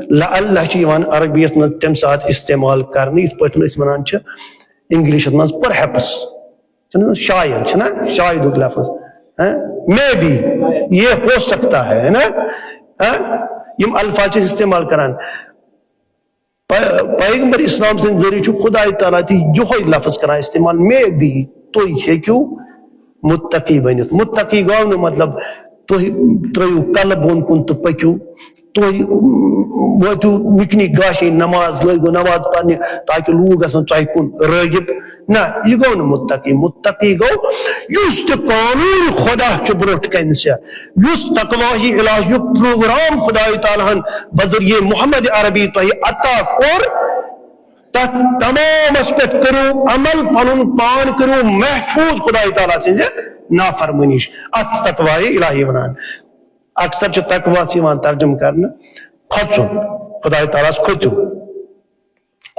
لعل چھُ یِوان عربیَس منٛز تَمہِ ساتہٕ استعمال کرنہٕ، یِتھ پٲٹھۍ أسۍ وَنان چھِ انگلشَس منٛز perhaps۔ چھُنہ شاید، چھُنہ شایدُک لفظ، ہاں؟ Maybe، یہ ہو سکتا ہے، ہے نا؟ ہاں؟ یِم الفاظ چھِ أسۍ استعمال کران۔ پے-، پیغمبر اسلام سٕنٛدِ ذٔریعہٕ چھُ خدایہِ تعالیٰ تہِ یِہوٚے لفظ کران استعمال، maybe، تُہۍ ہیٚکِو متقی بٔنِتھ۔ متقی گوٚو نہٕ مطلب تُہۍ ترٛٲیِو کلہٕ بۄن کُن تہٕ پٔکِو، تُہۍ وٲتِو نِکنہِ گاشے نماز، لٲگِو نماز پرنہِ تاکہِ لوٗکھ گژھن تۄہہِ کُن رٲغِب۔ نہ، یہِ گوٚو نہٕ متقی۔ متقی گوٚو یُس تہِ قانوٗن خدا چھُ برٛونٛٹھ کنہِ ژےٚ، یُس تقوی الٰہیُک پروگرام خدایہِ تعالیٰ ہن بذریعہ محمد عربی تۄہہِ عطا کوٚر، تتھ تمامس پٮ۪ٹھ کٔرِو عمل، پنُن پان کٔرِو محفوظ خدایہِ تعالیٰ سٕنٛزِ نافرمٲنی نِش۔ اتھ تقوی الٰہی ونان۔ اکثر چھُ تقویٰ یِوان ترجمہٕ کرنہٕ کھۄژُن، خدایہِ تعالیٰ ہس کھوژِو۔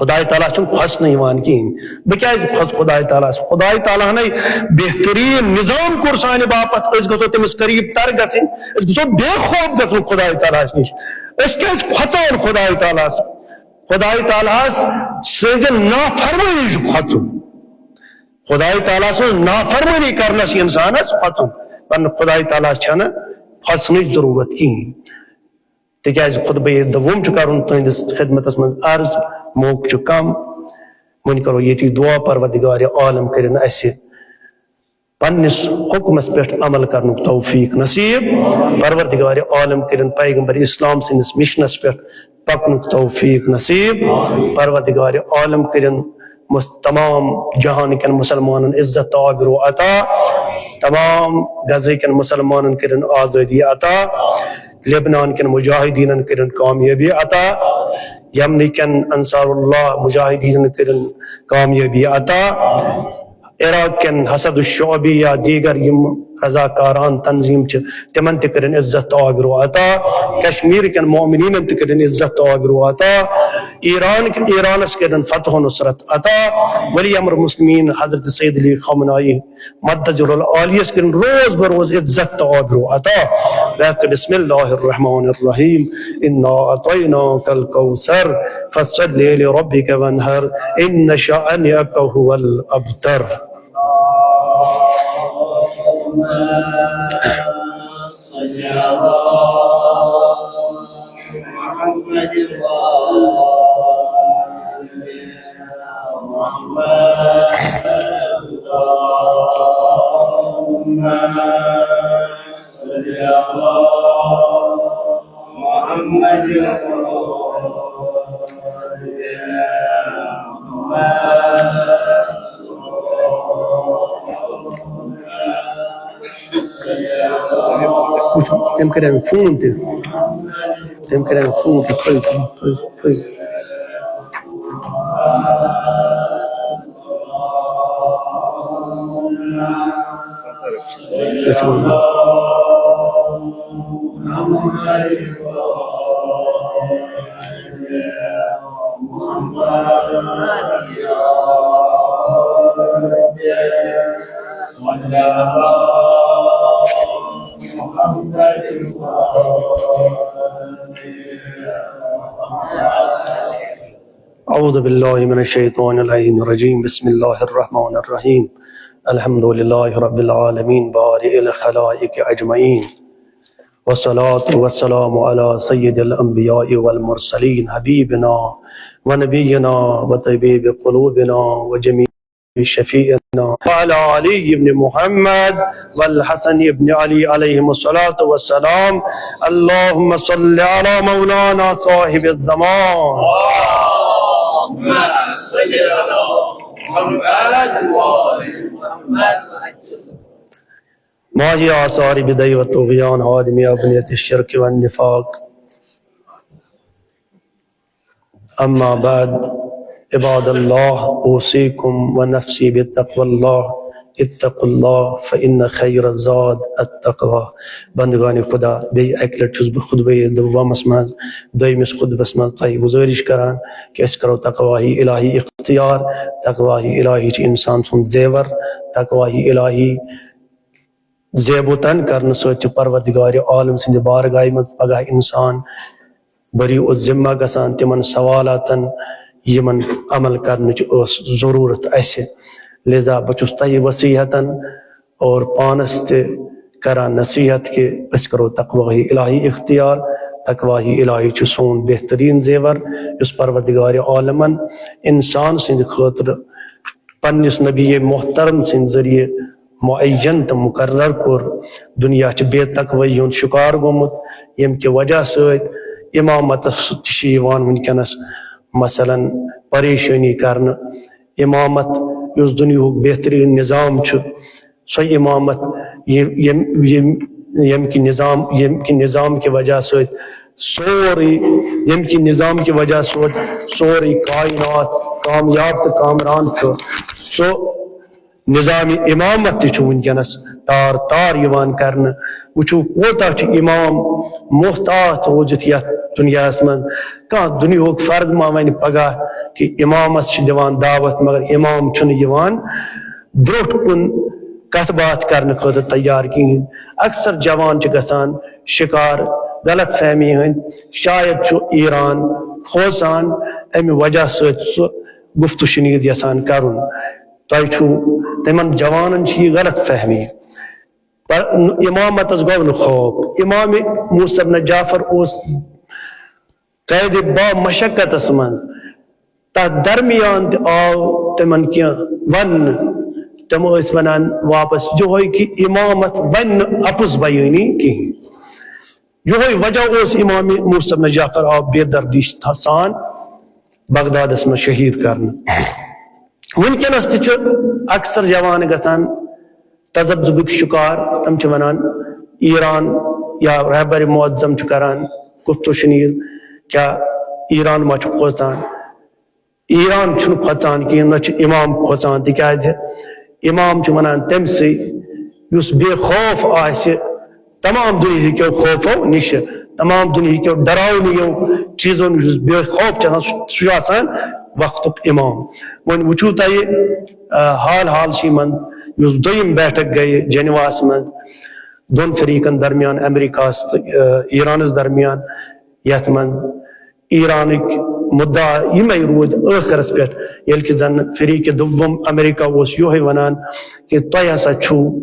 خدایہِ تعالیٰ ہس چھُنہٕ کھۄژنہٕ یِوان کِہیٖنۍ۔ بہٕ کیازِ کھۄژٕ خدایہِ تعالیٰ ہس؟ خدایہِ تعالیٰ ہنے بہتریٖن نظام کوٚر سانہِ باپتھ، أسۍ گژھو تٔمِس قریٖب تر گژھٕنۍ، أسۍ گژھو بے خوف گژھُن خدایہِ تعالیٰ ہس نِش۔ أسۍ کیازِ کھۄژان خدایہِ تعالیٰ ہس؟ خدایہِ تعالیٰ ہس سٕنٛزِ نافرمٲنی چھُ کھۄژُن۔ خدایہِ تعالیٰ سٕنٛز نافرمٲنی کرنس چھُ انسانس کھۄژُن، ورنہٕ خدایہِ تعالیٰ ہس چھنہٕ کھۄژنٕچ ضروٗرت کِہیٖنۍ۔ تِکیازِ خطبہ دوم چھُ کرُن تُہنٛدِس خدمتس منٛز عرض، موقعہٕ چھُ کم۔ وۄنۍ کرو ییٚتی دعا، پروردگار عالم کٔرِن اسہِ پننِس حکمس پٮ۪ٹھ عمل کرنُک توفیق نصیب۔ پروردگار عالم کٔرِن پیغمبر اسلام سٕنٛدِس مشنس پٮ۪ٹھ پکنُک توفیق نصیب۔ پروردگار عالم کٔرِن مس-، تمام جہان کٮ۪ن مسلمانن عزت تہٕ آبرو عطا۔ تمام غزہ کٮ۪ن مسلمانن کٔرِن آزٲدی عطا، لبنان کٮ۪ن مجاہدیٖنن کٔرِن کامیٲبی عطا، یمنہٕ کٮ۪ن انصار اللہ مجاہدیٖنن کٔرِن کامیٲبی عطا، عراق کٮ۪ن حسد الشعبی یا دیگر یِم رضاکاران تنظیٖم چھِ، تِمن تہِ کٔرِن عزت تہٕ آبرو عطا، کشمیر کٮ۪ن مومنیٖنن تہِ کٔرِن عزت تہٕ آبرو عطا، ایران، ایرانس کٔرِن فتح و نصرت عطا، ولی امر مسلمین حضرت سید علی خامنائی مدظل العالیس کٔرِن روز بروز عزت تہٕ آبرو عطا۔ بسم اللہ الرحمن الرحیم، انا اعطیناک الکوثر، فصل لربک وانحر، ان شانئک هو الابتر۔ وٕچھ، تٔمۍ کَرے مےٚ فون تہِ۔ تٔمۍ کَرے مےٚ فون تہِ۔ تھٲیِو، تھٲیِو، تھٲیِو، تھٲیِو۔ أسۍ چھِ وَنان۔ أعوذ بالله من الشيطان اللعين الرجيم. بسم الله الرحمن الرحيم. الحمد لله رب العالمين، بارئ الخلائق أجمعين. والصلاة والسلام على سيد الأنبياء والمرسلين، حبيبنا ونبينا وطبيب قلوبنا وجميع شفيعنا، وعلى علي بن محمد والحسن بن علي عليهم الصلاة والسلام. اللهم صل على مولانا صاحب الزمان. اللهم صل على محمد وآل محمد. ما هي آثار بدع والطغيان هادم أبنية الشرك والنفاق؟ أما بعد، عباد الله، أوصيكم ونفسي بتقوى الله. اتقوا الله فإن خير الزاد التقوى. بندگان خدا، بیٚیہِ اَکہِ لَٹہِ چھُس بہٕ خطبہ دومس منٛز، دوٚیمِس خطبس منٛز تۄہہِ گُزٲرِش کران کہِ أسۍ کرو تقوی الٰہی اختیار۔ تقوی الٰہی چھِ انسان سُنٛد زیور۔ تقوی الٰہی زیب و تن کرنہٕ سۭتۍ چھُ پروردگار عالم سٕنٛدِ بارگاہہِ منٛز پگاہ انسان بری الذمہ گژھان تِمن سوالاتن، یِمن عمل کرنٕچ ٲس ضروٗرت اسہِ۔ لہذا بہٕ چھُس تۄہہِ وصیتن اور پانس تہِ کران نصیحت کہِ أسۍ کرو تقوی الٰہی اختیار۔ تقوی الٰہی چھُ سون بہتریٖن زیور، یُس پروردگار عالمن انسان سٕنٛدِ خٲطرٕ پننِس نبی محترم سٕنٛدِ ذٔریعہٕ معین تہٕ مقرر کوٚر۔ دُنیا چھُ بے تقوی ہُنٛد شکار گوٚمُت، ییٚمہِ کہِ وجہ سۭتۍ امامتس تہِ چھِ یِوان وٕنکیٚنس مثلاً پریشٲنی کرنہٕ۔ امامت یُس دُنیاہُک بہتریٖن نظام چھُ، سۄ امامت یہِ-، ییٚمہِ، ییٚمہِ، ییٚمہِ کہِ نظام، ییٚمہِ کہِ نظام کہِ وجہ سۭتۍ سورُے، ییٚمہِ کہِ نظام کہِ وجہ سۭتۍ سورُے کائنات کامیاب تہٕ کامران چھُ، سُہ نظام امامت تہِ چھُ وٕنکیٚنس تار تار یِوان کرنہٕ۔ وٕچھِو، کوتاہ چھُ امام محتاط روٗزِتھ یتھ دُنیاہس منٛز۔ کانٛہہ دُنیاہُک فرد ما ونہِ پگاہ کہِ امامس چھِ دِوان دعوت، مگر امام چھُنہٕ یِوان برٛونٛٹھ کُن کتھ باتھ کرنہٕ خٲطرٕ تیار کِہیٖنۍ۔ اکثر جوان چھِ گژھان شکار غلط فہمی ہٕنٛدۍ۔ شاید چھُ ایران کھوژان، امہِ وجہ سۭتۍ سُہ گفت و شنید یژھان کرُن۔ تۄہہِ چھُو، تِمن جوانن چھِ یہِ غلط فہمی۔ پر-، امامتس گوٚو نہٕ خوف۔ امام موسیٰ ابن جعفر اوس قید با مشقتس منٛز۔ تتھ درمیان تہِ آو تِمن کینٛہہ وننہٕ۔ تِم ٲسۍ ونان واپس یِہوٚے کہِ امامت ونہِ نہٕ اپُز بیٲنی کِہیٖنۍ۔ یِہوٚے وجہ اوس امام موسیٰ ابن جعفر آو بے دردی سان بغدادس منٛز شہید کرنہٕ۔ وٕنکیٚنس تہِ چھُ اکثر جوان گژھان تذبذبٕکۍ شکار، تِم چھِ ونان ایران یا رہبر معظم چھُ کران گفتو شنید، کیا ایران ما چھُ کھوژان؟ ایران چھُنہٕ کھوژان کینٛہہ، نہ چھُ امام کھوژان، تِکیازِ امام چھُ ونان تٔمۍ سٕے یُس بے خوف آسہِ تمام دُنیہٕکیو خوفو نِش، تمام دُنیہٕکیو ڈراونیو چیزو نِش یُس بے خوف چھُ آسان، سُہ چھُ آسان وقتُک امام۔ وۄنۍ وٕچھِو تۄہہِ، آ، حال حالسٕے منٛز یُس دوٚیِم بیٹھک گٔیہِ جنیواہس منٛز دۄن فریقن درمیان، امریکاہس تہٕ، آ، ایرانس درمیان، یتھ منٛز ایرانٕکۍ مُدعا یِمے روٗدۍ ٲخرس پٮ۪ٹھ، ییٚلہِ کہِ زن فریق دوم امریکہ اوس یِہوے ونان کہِ تۄہہِ ہسا چھُو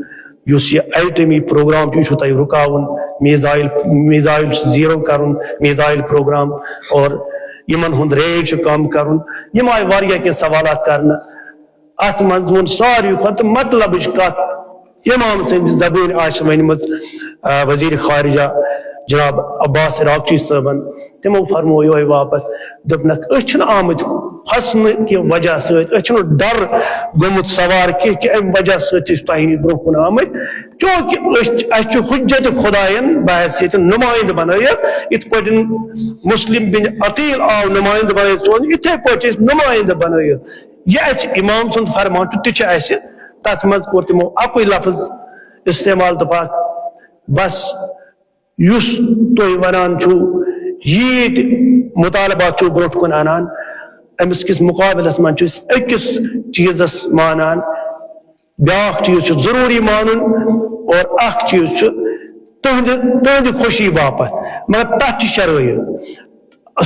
یُس یہِ ایٹمی پروگرام چھُ، یہِ چھُو تۄہہِ رُکاوُن، میزائل، میزائل چھُ زیرو کرُن، میزائل پروگرام، اور یِمن ہُنٛد رینج چھُ کم کرُن۔ یِم آیہِ واریاہ کینٛہہ سوالات کرنہٕ۔ اتھ منٛز ووٚن ساروی کھۄتہٕ مطلبٕچ کتھ امام سٕنٛدِ زبٲنۍ آسہِ ؤنمٕژ، آ، وزیر خارجہ جناب عباس عراقچی صٲبن۔ تِمو فرموو یِہوٚے واپس، دوٚپنکھ، أسۍ چھِنہٕ آمٕتۍ کھۄژنہٕ کہِ وجہ سۭتۍ، أسۍ چھِنہٕ ڈر گوٚمُت سوار کینٛہہ کہِ امہِ وجہ سۭتۍ چھِ أسۍ تۄہہِ نِش برونٛہہ کُن آمٕتۍ، چونکہ أسۍ چھِ، اسہِ چھُ حجت خدایَن بحیثیت نُمایندٕ بنٲیِتھ، یِتھ پٲٹھۍ مسلم بن عقیل آو نُمایندٕ بنٲیِتھ سون، یِتھے پٲٹھۍ چھِ أسۍ نُمایندٕ بنٲیِتھ۔ یہِ اسہِ امام سُنٛد فرمان چھُ، تہِ چھُ اسہِ۔ تتھ منٛز کوٚر تِمو اکُے لفظ استعمال، دوٚپکھ، بس یُس تُہۍ ونان چھِو، ییٖتۍ مطالبات چھِو برونٛٹھ کُن انان، أمِس کِس مُقابلس منٛز چھِ أسۍ أکِس چیٖزس مانان، بیٛاکھ چیٖز چھُ ضروٗری مانُن، اور اکھ چیٖز چھُ تُہنٛدِ، تُہنٛدِ خوشی باپتھ۔ مگر تتھ چھِ شرٲیِط۔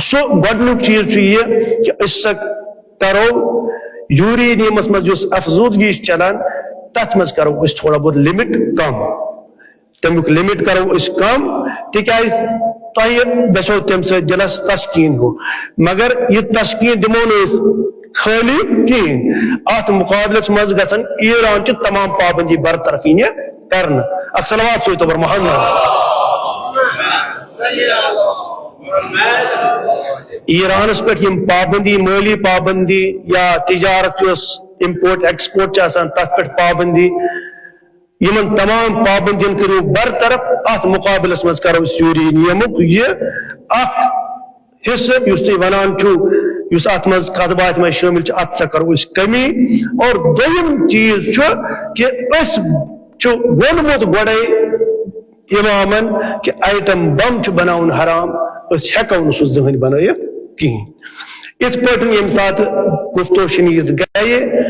سُہ گۄڈٕنیُک چیٖز چھُ یہِ کہِ أسۍ سا کرو یوٗرینیمس منٛز یُس افزودگی چھِ چلان، تتھ منٛز کرو أسۍ تھوڑا بہت لمٹ کم۔ تمیُک لمٹ کرو أسۍ کم، تِکیازِ تۄہہِ گژھیو تمہِ سۭتۍ دِلس تسکیٖن ہیوٗ۔ مگر یہِ تسکیٖن دِمو نہٕ أسۍ خٲلی کِہیٖنۍ۔ اتھ مُقابلس منٛز گژھن ایران چہِ تمام پابندی برطرف یِنہِ کرنہٕ۔ اکھ صلوات سوٗزتو بر محمد۔ ایرانس پٮ۪ٹھ یِم پابندی، مٲلی پابندی یا تجارت یۄس امپورٹ ایکسپورٹ چھِ آسان، تتھ پٮ۪ٹھ پابندی، یِمن تمام پابندین کٔرِو برطرف۔ اتھ مُقابلس منٛز کرو أسۍ یوٗرینیمُک یہِ اکھ حصہٕ یُس تُہۍ ونان چھِو، یُس اتھ منٛز کتھ باتھ منٛز شٲمِل چھِ، اتھ سا کرو أسۍ کمی۔ اور دوٚیِم چیٖز چھُ کہِ أسۍ چھُ ووٚنمُت گۄڈے امامن کہِ ایٹم بم چھُ بناوُن حرام، أسۍ ہٮ۪کو نہٕ سُہ زٕہٕنۍ بنٲیِتھ کِہیٖنۍ۔ یِتھ پٲٹھۍ ییٚمہِ ساتہٕ گفتو شنید گٔیہِ،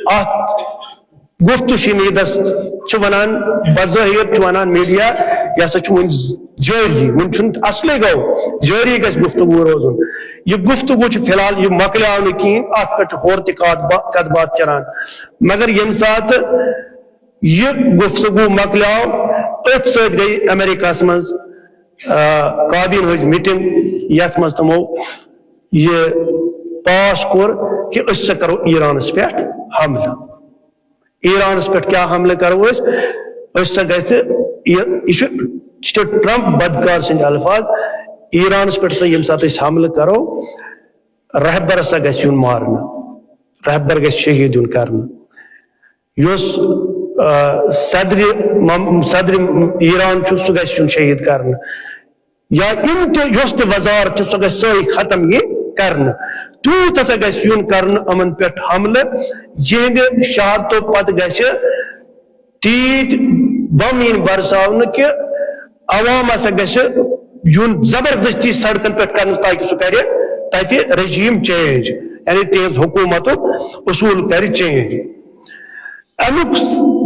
اتھ گفتو شنیدس چھِ ونان، بظٲہر چھُ ونان میڈیا، یہِ ہسا چھُ وُنہِ جٲری، وُنہِ چھُنہٕ اصلے گوٚو، جٲری گژھِ گفتگو روزُن۔ یہِ گفتگو چھُ فی الحال، یہِ مۄکلیو نہٕ کِہیٖنۍ، اتھ پٮ۪ٹھ چھُ ہورٕ تہِ کتھ با-، کتھ باتھ چلان۔ مگر ییٚمہِ ساتہٕ یہِ گفتگو مۄکلیو، أتھۍ سۭتۍ گٔے امریکہس منٛز، آ، کابینہ ہٕنٛز میٹنگ، یتھ منٛز تِمو یہِ پاس کوٚر کہِ أسۍ سا کرو ایرانس پٮ۪ٹھ حملہٕ۔ ایرانس پٮ۪ٹھ کیٛاہ حملہٕ کرو أسۍ؟ أسۍ سا گژھِ، یہِ، یہِ چھُ، یہِ چھُ ٹرمپ بدکار سٕنٛدۍ الفاظ، ایرانس پٮ۪ٹھ سا ییٚمہِ ساتہٕ أسۍ حملہٕ کرو، رہبر سا گژھِ یُن مارنہٕ، رہبر گژھِ شہید یُن کرنہٕ۔ یُس، آ، صدرِ مم-، صدرِ ایران چھُ، سُہ گژھِ یُن شہید کرنہٕ۔ یا یِم تہِ، یۄس تہِ وزارت چھِ، سۄ گژھِ سٲرٕے ختم یِنۍ کرنہٕ۔ تیوٗت ہسا گژھِ یُن کرنہٕ یِمن پٮ۪ٹھ حملہٕ، یِہنٛدِ شہادتو پتہٕ گژھِ تیٖتۍ بم یِنۍ برساونہٕ کہِ عوام ہسا گژھِ یُن زبردستی سڑکن پٮ۪ٹھ کرنہٕ، تاکہِ سُہ کرِ تتہِ رجیم چینج، یعنی تِہنٛز حکوٗمتُک اصوٗل کرِ چینج۔ امیُک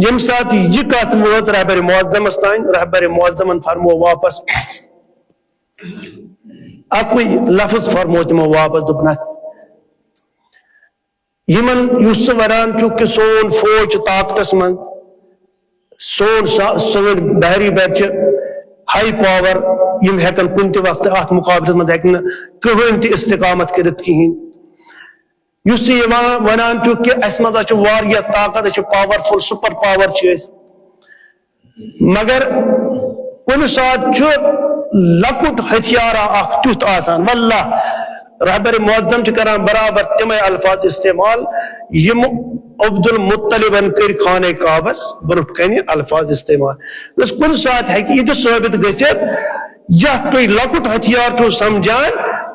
ییٚمہِ ساتہٕ یہِ کتھ وٲژ رہبر معظمس تام، رہبر معظمن فرموو واپس اکُے لفظ، فرموو تِمو واپس، دوٚپنکھ، یِمن یُس ژٕ ونان چھُکھ کہِ سون فوج چھُ طاقتس منٛز، سون سا-، سٲنۍ بحری بر چھِ ہائی پاور، یِم ہٮ۪کن کُنہِ تہِ وقتہٕ اتھ مُقابلس منٛز ہٮ۪کہِ نہٕ کٕہٕنۍ تہِ استقامت کٔرِتھ کِہیٖنۍ۔ یُس ژٕ یِوان ونان چھُکھ کہِ اسہِ منٛز ہا چھُ واریاہ طاقت، أسۍ چھِ پاورفل، سپر پاور چھِ أسۍ، مگر کُنہِ ساتہٕ چھُ لۄکُٹ ہتھیارا اکھ تیُتھ آسان، واللہ، رہبر معظم چھِ کران برابر تِمے الفاظ استعمال، یِم عبدالمطلبن کٔرۍ خانہ کعبس برونٛٹھ کنہِ الفاظ استعمال۔ بس کُنہِ ساتہٕ ہیٚکہِ یہِ تہِ ثٲبت گٔژھِتھ، یتھ تُہۍ لۄکُٹ ہتھیار چھِو سمجھان،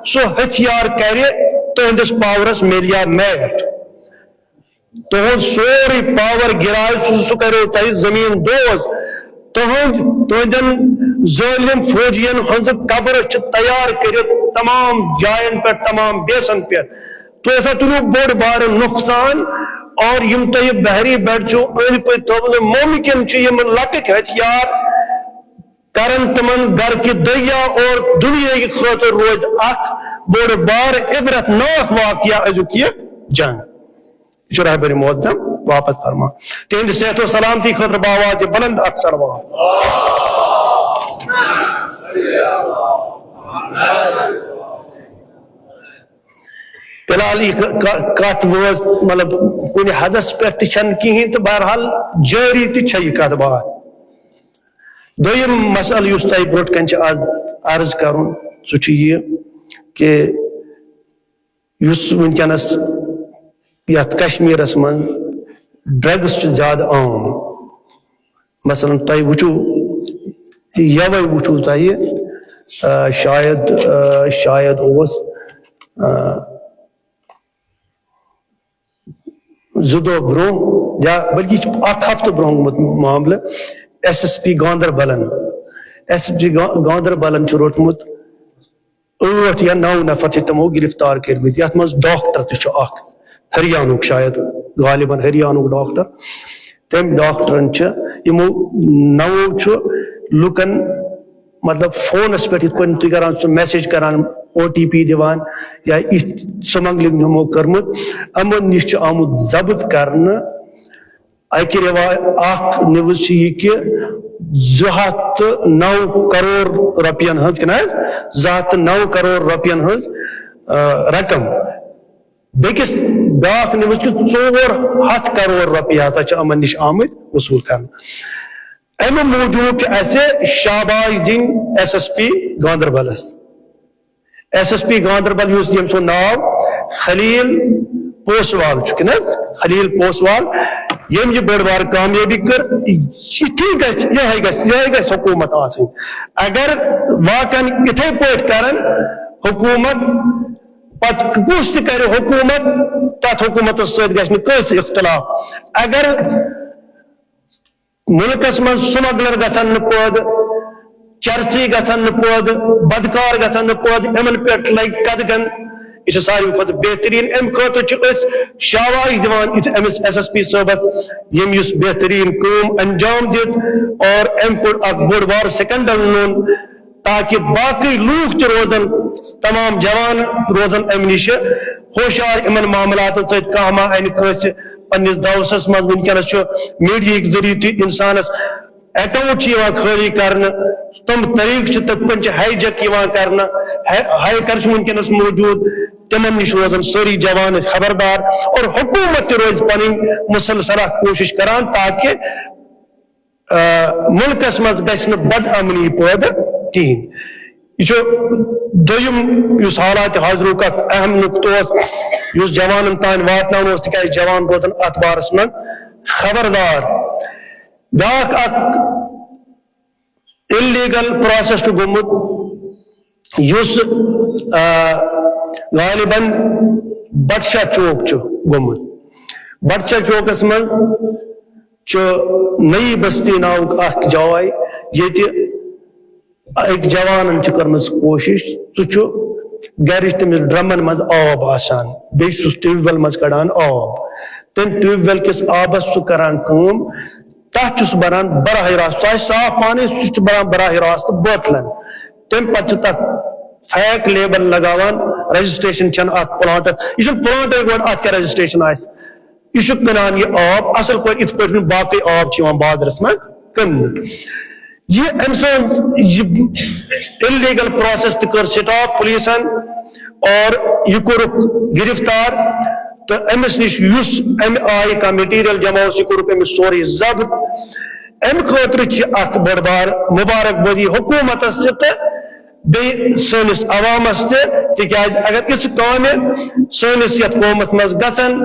سُہ ہتھیار کرِ تُہنٛدِس پاورس میلیا میٹ۔ تُہُنٛد سورُے پاور گِراے سُہ، سُہ کَریو تۄہہِ زٔمیٖن دوز۔ تُہُنٛد، تُہٕنٛدٮ۪ن ظٲلِم فوجِیَن ہٕنٛزٕ قبرٕ چھِ تیار کٔرِتھ تمام جایَن پٮ۪ٹھ، تمام بیسَن پٮ۪ٹھ۔ تُہۍ ہسا تُلِو بوٚڑ بارٕ نۄقصان، اور یِم تۄہہِ بحری بَڑِ چھِو أنٛدۍ پٔکۍ تھٲومٕتۍ، مُمکِن چھُ یِم لۄکٕٹۍ ہتھیار کرن تمن گھر کی دیا اور دنیا کی خاطر روز اکھ بوڑ بار عبرت ناک واقعہ ازیُک یہِ جنگ۔ یہِ چھُ رہبر معظم واپس فرمان۔ تہنٛدِ صحت و سلامتی خاطر باواز بلند اکھ صلوات۔ فی الحال یہِ ک-، ک-، کتھ وٲژ، مطلب، کُنہِ حدس پٮ۪ٹھ تہِ چھنہٕ کِہیٖنۍ تہٕ بہرحال جٲری تہِ چھےٚ یہِ کتھ باتھ۔ دوٚیِم مسئلہٕ یُس تۄہہِ برونٛٹھ کنہِ چھِ آز عرض کرُن، سُہ چھُ یہِ کہِ یُس وٕنکیٚنس یتھ کشمیرس منٛز ڈرگس چھِ زیادٕ عام۔ مثلاً تۄہہِ وٕچھِو، یوے وٕچھِو تۄہہِ، آ، شاید، آ، شاید اوس، آ، زٕ دۄہ برونٛہہ یا بلکہِ یہِ چھُ اکھ ہفتہٕ برونٛہہ گوٚمُت معاملہٕ۔ ایس ایس پی گاندربلن، ایس ایس پی گا-، گاندربلن چھُ روٚٹمُت ٲٹھ یا نو نفر چھِ تِمو گرفتار کٔرمٕتۍ، یتھ منٛز ڈاکٹر تہِ چھُ اکھ، ہریانُک شاید، غالباً ہریانُک ڈاکٹر۔ تٔمۍ ڈاکٹرن چھِ، یِمو نوو چھُ لُکن، مطلب، فونس پٮ۪ٹھ یِتھ پٲٹھۍ تُہۍ کران چھِو، میسج کران، او ٹی پی دِوان یا یِتھ سمگلنگ یِمو کٔرمٕژ، یِمن نِش چھُ آمُت ضبط کرنہٕ۔ اکہِ روا-، اکھ نیوز چھِ یہِ کہِ زٕ ہتھ تہٕ نو کرور رۄپین ہٕنٛز، کِنہٕ حظ؟ زٕ ہتھ تہٕ نو کرور رۄپین ہٕنٛز، آ، رقم۔ بیٚکِس بیٛاکھ نیوز چھِ ژور ہتھ کرور رۄپیہِ ہسا چھِ یِمن نِش آمٕتۍ وصوٗل کرنہٕ۔ اَمہِ موٗجوٗب چھِ اَسہِ شاباش دِنۍ ایس ایس پی گاندربلس۔ ایس ایس پی گاندربل یُس، ییٚمۍ سُنٛد ناو خلیل پوسوال چھُ، کِنہٕ حظ؟ خلیل پوسوال، ییٚمۍ یہِ بٔڑ بار کامیٲبی کٔر، یِتھی گژھِ، یِہوٚے گژھِ، یِہوٚے گژھِ حکوٗمت آسٕنۍ۔ اگر واقعاً یِتھَے پٲٹھۍ کرن حکوٗمت، پتہٕ کُس تہِ کرِ حکوٗمت، تتھ حکوٗمتس سۭتۍ گژھِ نہٕ کٲنٛسہِ اختلاف۔ اگر مُلکس منٛز سمگلر گژھن نہٕ پٲدٕ، چرسی گژھن نہٕ پٲدٕ، بدکار گژھن نہٕ پٲدٕ، یِمن پٮ۪ٹھ لگہِ قدغن۔ یہِ چھِ ساروی کھۄتہٕ بہتریٖن۔ اَمہِ خٲطرٕ چھِ أسۍ شاباش دِوان یِتھ أمِس ایس ایس پی صٲبس، ییٚمۍ یُس بہتریٖن کٲم انجام دِژ اور أمۍ کوٚڑ اکھ بوٚڑ بار سکینڈل نوٚن، تاکہ باقٕے لوٗکھ تہِ روزن، تمام جوان روزن اَمہِ نِش ہوشیار، یِمن معاملاتن سۭتۍ کانٛہہ ما انہِ کٲنٛسہِ پننِس دوسس منٛز۔ وٕنکیٚنس چھُ میڈیاہٕکۍ ذٔریعہٕ تہِ انسانس اکاؤنٹ چھِ یِوان خٲلی کرنہٕ، تِم طریٖقہٕ چھِ تِتھ پٲٹھۍ چھِ ہائی جیک یِوان کرنہٕ، ہے-، ہیکر چھِ وٕنکیٚنس موجود، تِمن نِش روزن سٲری جوان خبردار اور حکوٗمت تہِ روزِ پنٕنۍ مسلسلہ کوٗشش کران تاکہ، آ، مُلکس منٛز گژھِ نہٕ بد امنی پٲدٕ کِہیٖنۍ۔ یہِ چھُ دوٚیِم یُس حالات حاضرُک اکھ اہم نقطہٕ اوس، یُس جوانن تام واتناوُن اوس، تِکیازِ جوان روزن اتھ بارس منٛز خبردار۔ بیٛاکھ اکھ الیگل پروسیس چھُ گوٚمُت، یُس، آ، غالباً بٹشاہ چوک چھُ گوٚمُت۔ بٹشاہ چوکس منٛز چھُ نئی بستی ناوُک اکھ جاے، ییٚتہِ أکۍ جوانن چھِ کٔرمٕژ کوٗشِش، سُہ چھُ گرِچ تٔمِس ڈرمن منٛز آب آسان، بیٚیہِ چھُ سُہ ٹیوب ویل منٛز کڑان آب۔ تٔمۍ ٹیوب ویل کِس آبس چھُ کران کٲم، تتھ چھُ سُہ بران براہ راست، سُہ آسہِ صاف پانے، سُہ چھُ بران براہ راست بوتلن۔ تمہِ پتہٕ چھُ تتھ فیک لیبل لگاوان، رجسٹریشن چھنہٕ اتھ پلانٹس، یہِ چھُنہٕ پلانٹے گۄڈٕ اتھ کیٛاہ رجسٹریشن آسہِ۔ یہِ چھُ کٕنان یہِ آب اصل پٲٹھۍ، یِتھ پٲٹھۍ نہٕ باقٕے آب چھِ یِوان بازرس منٛز کٕننہٕ۔ یہِ أمۍ سٕنٛز یہِ الیگل پروسیس تہِ کٔر سٹاپ پولیسن اور یہِ کوٚرُکھ گرفتار تہٕ أمِس نِش یُس اَمہِ آیہِ کانٛہہ مٹیریل جمع اوس، یہِ کوٚرُکھ أمِس سورُے ضبط۔ اَمہِ خٲطرٕ چھِ اکھ بٔڑ بار مبارک بٲدی حکوٗمتس تہِ تہٕ بیٚیہِ سٲنِس عوامس تہِ، تِکیازِ اگر یِژھٕ کامہِ سٲنِس یتھ قومس منٛز گژھن،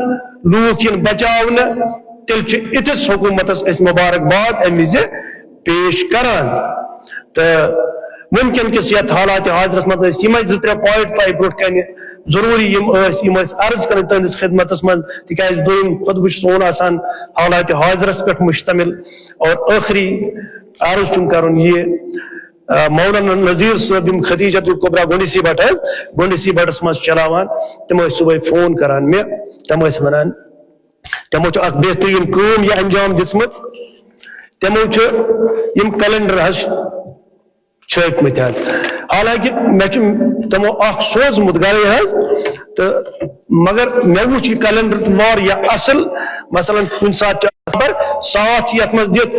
لوٗکھ یِن بچاونہٕ، تیٚلہِ چھِ یِتھِس حکوٗمتس أسۍ مبارک باد امہِ وِزِ پیش کران۔ تہٕ وٕنکیٚن کِس یتھ حالات حاضرس منٛز ٲسۍ یِمے زٕ ترٛےٚ point تۄہہِ برونٛٹھ کنہِ ضروٗری یِم ٲسۍ، یِم ٲسۍ عرض کرٕنۍ تُہنٛدِس خدمتس منٛز، تِکیازِ دوٚیِم خطبہٕ چھُ سون آسان حالات حاضرس پٮ۪ٹھ مشتمل۔ اور ٲخری عرض چھُم کرُن یہِ، آ، مولانا نذیر صٲب، یِم خدیجہ الکبریٰ گونڈسی بٹ حظ، گونڈسی بٹس منٛز چلاوان، تِم ٲسۍ صبحٲے فون کران مےٚ، تِم ٲسۍ ونان، تِمو چھُ اکھ بہترین کٲم یہِ انجام دِژمٕژ۔ تِمو چھُ یِم calendar حظ چھٲپمٕتۍ حظ، حالانکہِ مےٚ چھُ تِمو اکھ سوزمُت گرے حظ، تہٕ مگر مےٚ وُچھ یہِ calendar تہِ واریاہ اصل۔ مثلاً کُنہِ ساتہٕ چھُ number ساتھ چھُ یتھ منٛز دِتھ،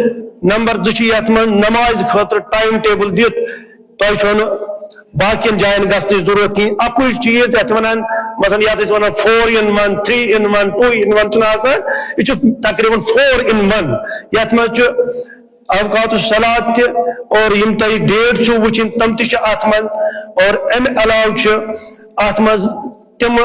number زٕ چھُ یتھ منٛز نمازِ خٲطرٕ time table دِتھ۔ تۄہہِ چھو نہٕ باقین جاین گژھنٕچ ضروٗرت کِہیٖنۍ۔ اَکُے چیٖز یَتھ وَنان، مثلاً یَتھ أسۍ وَنان four in one، three in one، two in one چھُنہٕ آسان، یہِ چھُ تقریٖباً four in one۔ یَتھ منٛز چھُ اوقات الصلاۃ تہِ، اور یِم تۄہہِ date چھِو وٕچھِنۍ، تِم تہِ چھِ اَتھ منٛز۔ اور اَمہِ علاوٕ چھِ اَتھ منٛز تِم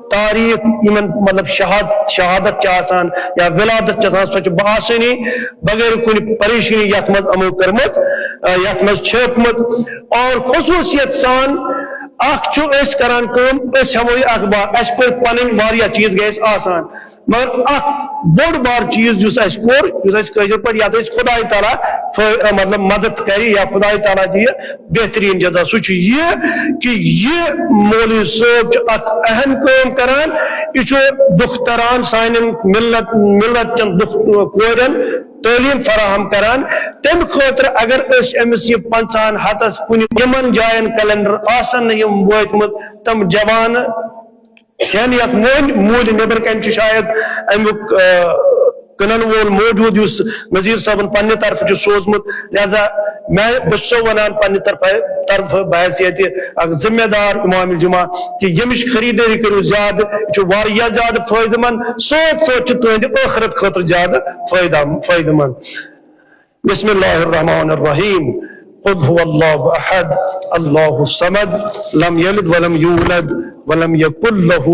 تاریخ یِمن، مطلب، شہاد-، شہادت چھِ آسان یا ولادت چھِ آسان، سۄ چھِ بآسٲنی، بغیر کُنہِ پریشٲنی یَتھ منٛز یِمو کٔرمٕژ، آ، یَتھ منٛز چھٲپمٕژ۔ اور خصوٗصیت سان اکھ چھُ أسۍ کران کٲم، أسۍ ہٮ۪مو یہِ اخبار، اَسہِ کوٚر پنٕنۍ واریاہ چیٖز گٔے اَسہِ آسان، مگر اکھ بوٚڑ بار چیٖز یُس اَسہِ کوٚر، یُس اَسہِ کٲشِر پٲٹھۍ یَتھ أسۍ خۄداے تعالیٰ فٲ-، مطلب، مدد کرِ یا خۄداے تعالیٰ دِیہِ بہترین جزا، سُہ چھُ یہِ کہِ یہِ مولوی صٲب چھُ اکھ اہم کٲم کران۔ یہِ چھُ دُکھ تران سانٮ۪ن ملت، ملت چٮ۪ن دُکھ کورٮ۪ن تعلیٖم فراہم کران۔ تمہِ خٲطرٕ اگر أسۍ أمِس یہِ پنٛژاہن ہتس کُنہِ یِمن جاین calendar آسن نہٕ یِم وٲتمٕتۍ، تِم جوانہٕ کھٮ۪ن یتھ مۄنۍ موٗلہِ نیٚبرٕ کنہِ چھُ شاید امیُک، آ، کٕنن وول موجود یُس نذیر صٲبن پننہِ طرفہٕ چھُ سوزمُت۔ لہذا میں، بہٕ چھُسو ونان پننہِ طرفہٕ، طرفہٕ بحیثیت اکھ ذمہ دار امام جمعہ کہِ ییٚمِچ خریدٲری کٔرِو زیادٕ، یہِ چھُ واریاہ زیادٕ فٲیدٕ مند، سۭتۍ سۭتۍ چھُ تُہنٛدِ ٲخرت خٲطرٕ زیادٕ فٲیدٕ، فٲیدٕ مند۔ بسم الله الرحمن الرحيم. قل هو الله أحد، الله الصمد، لم يلد ولم يولد، ولم يكن له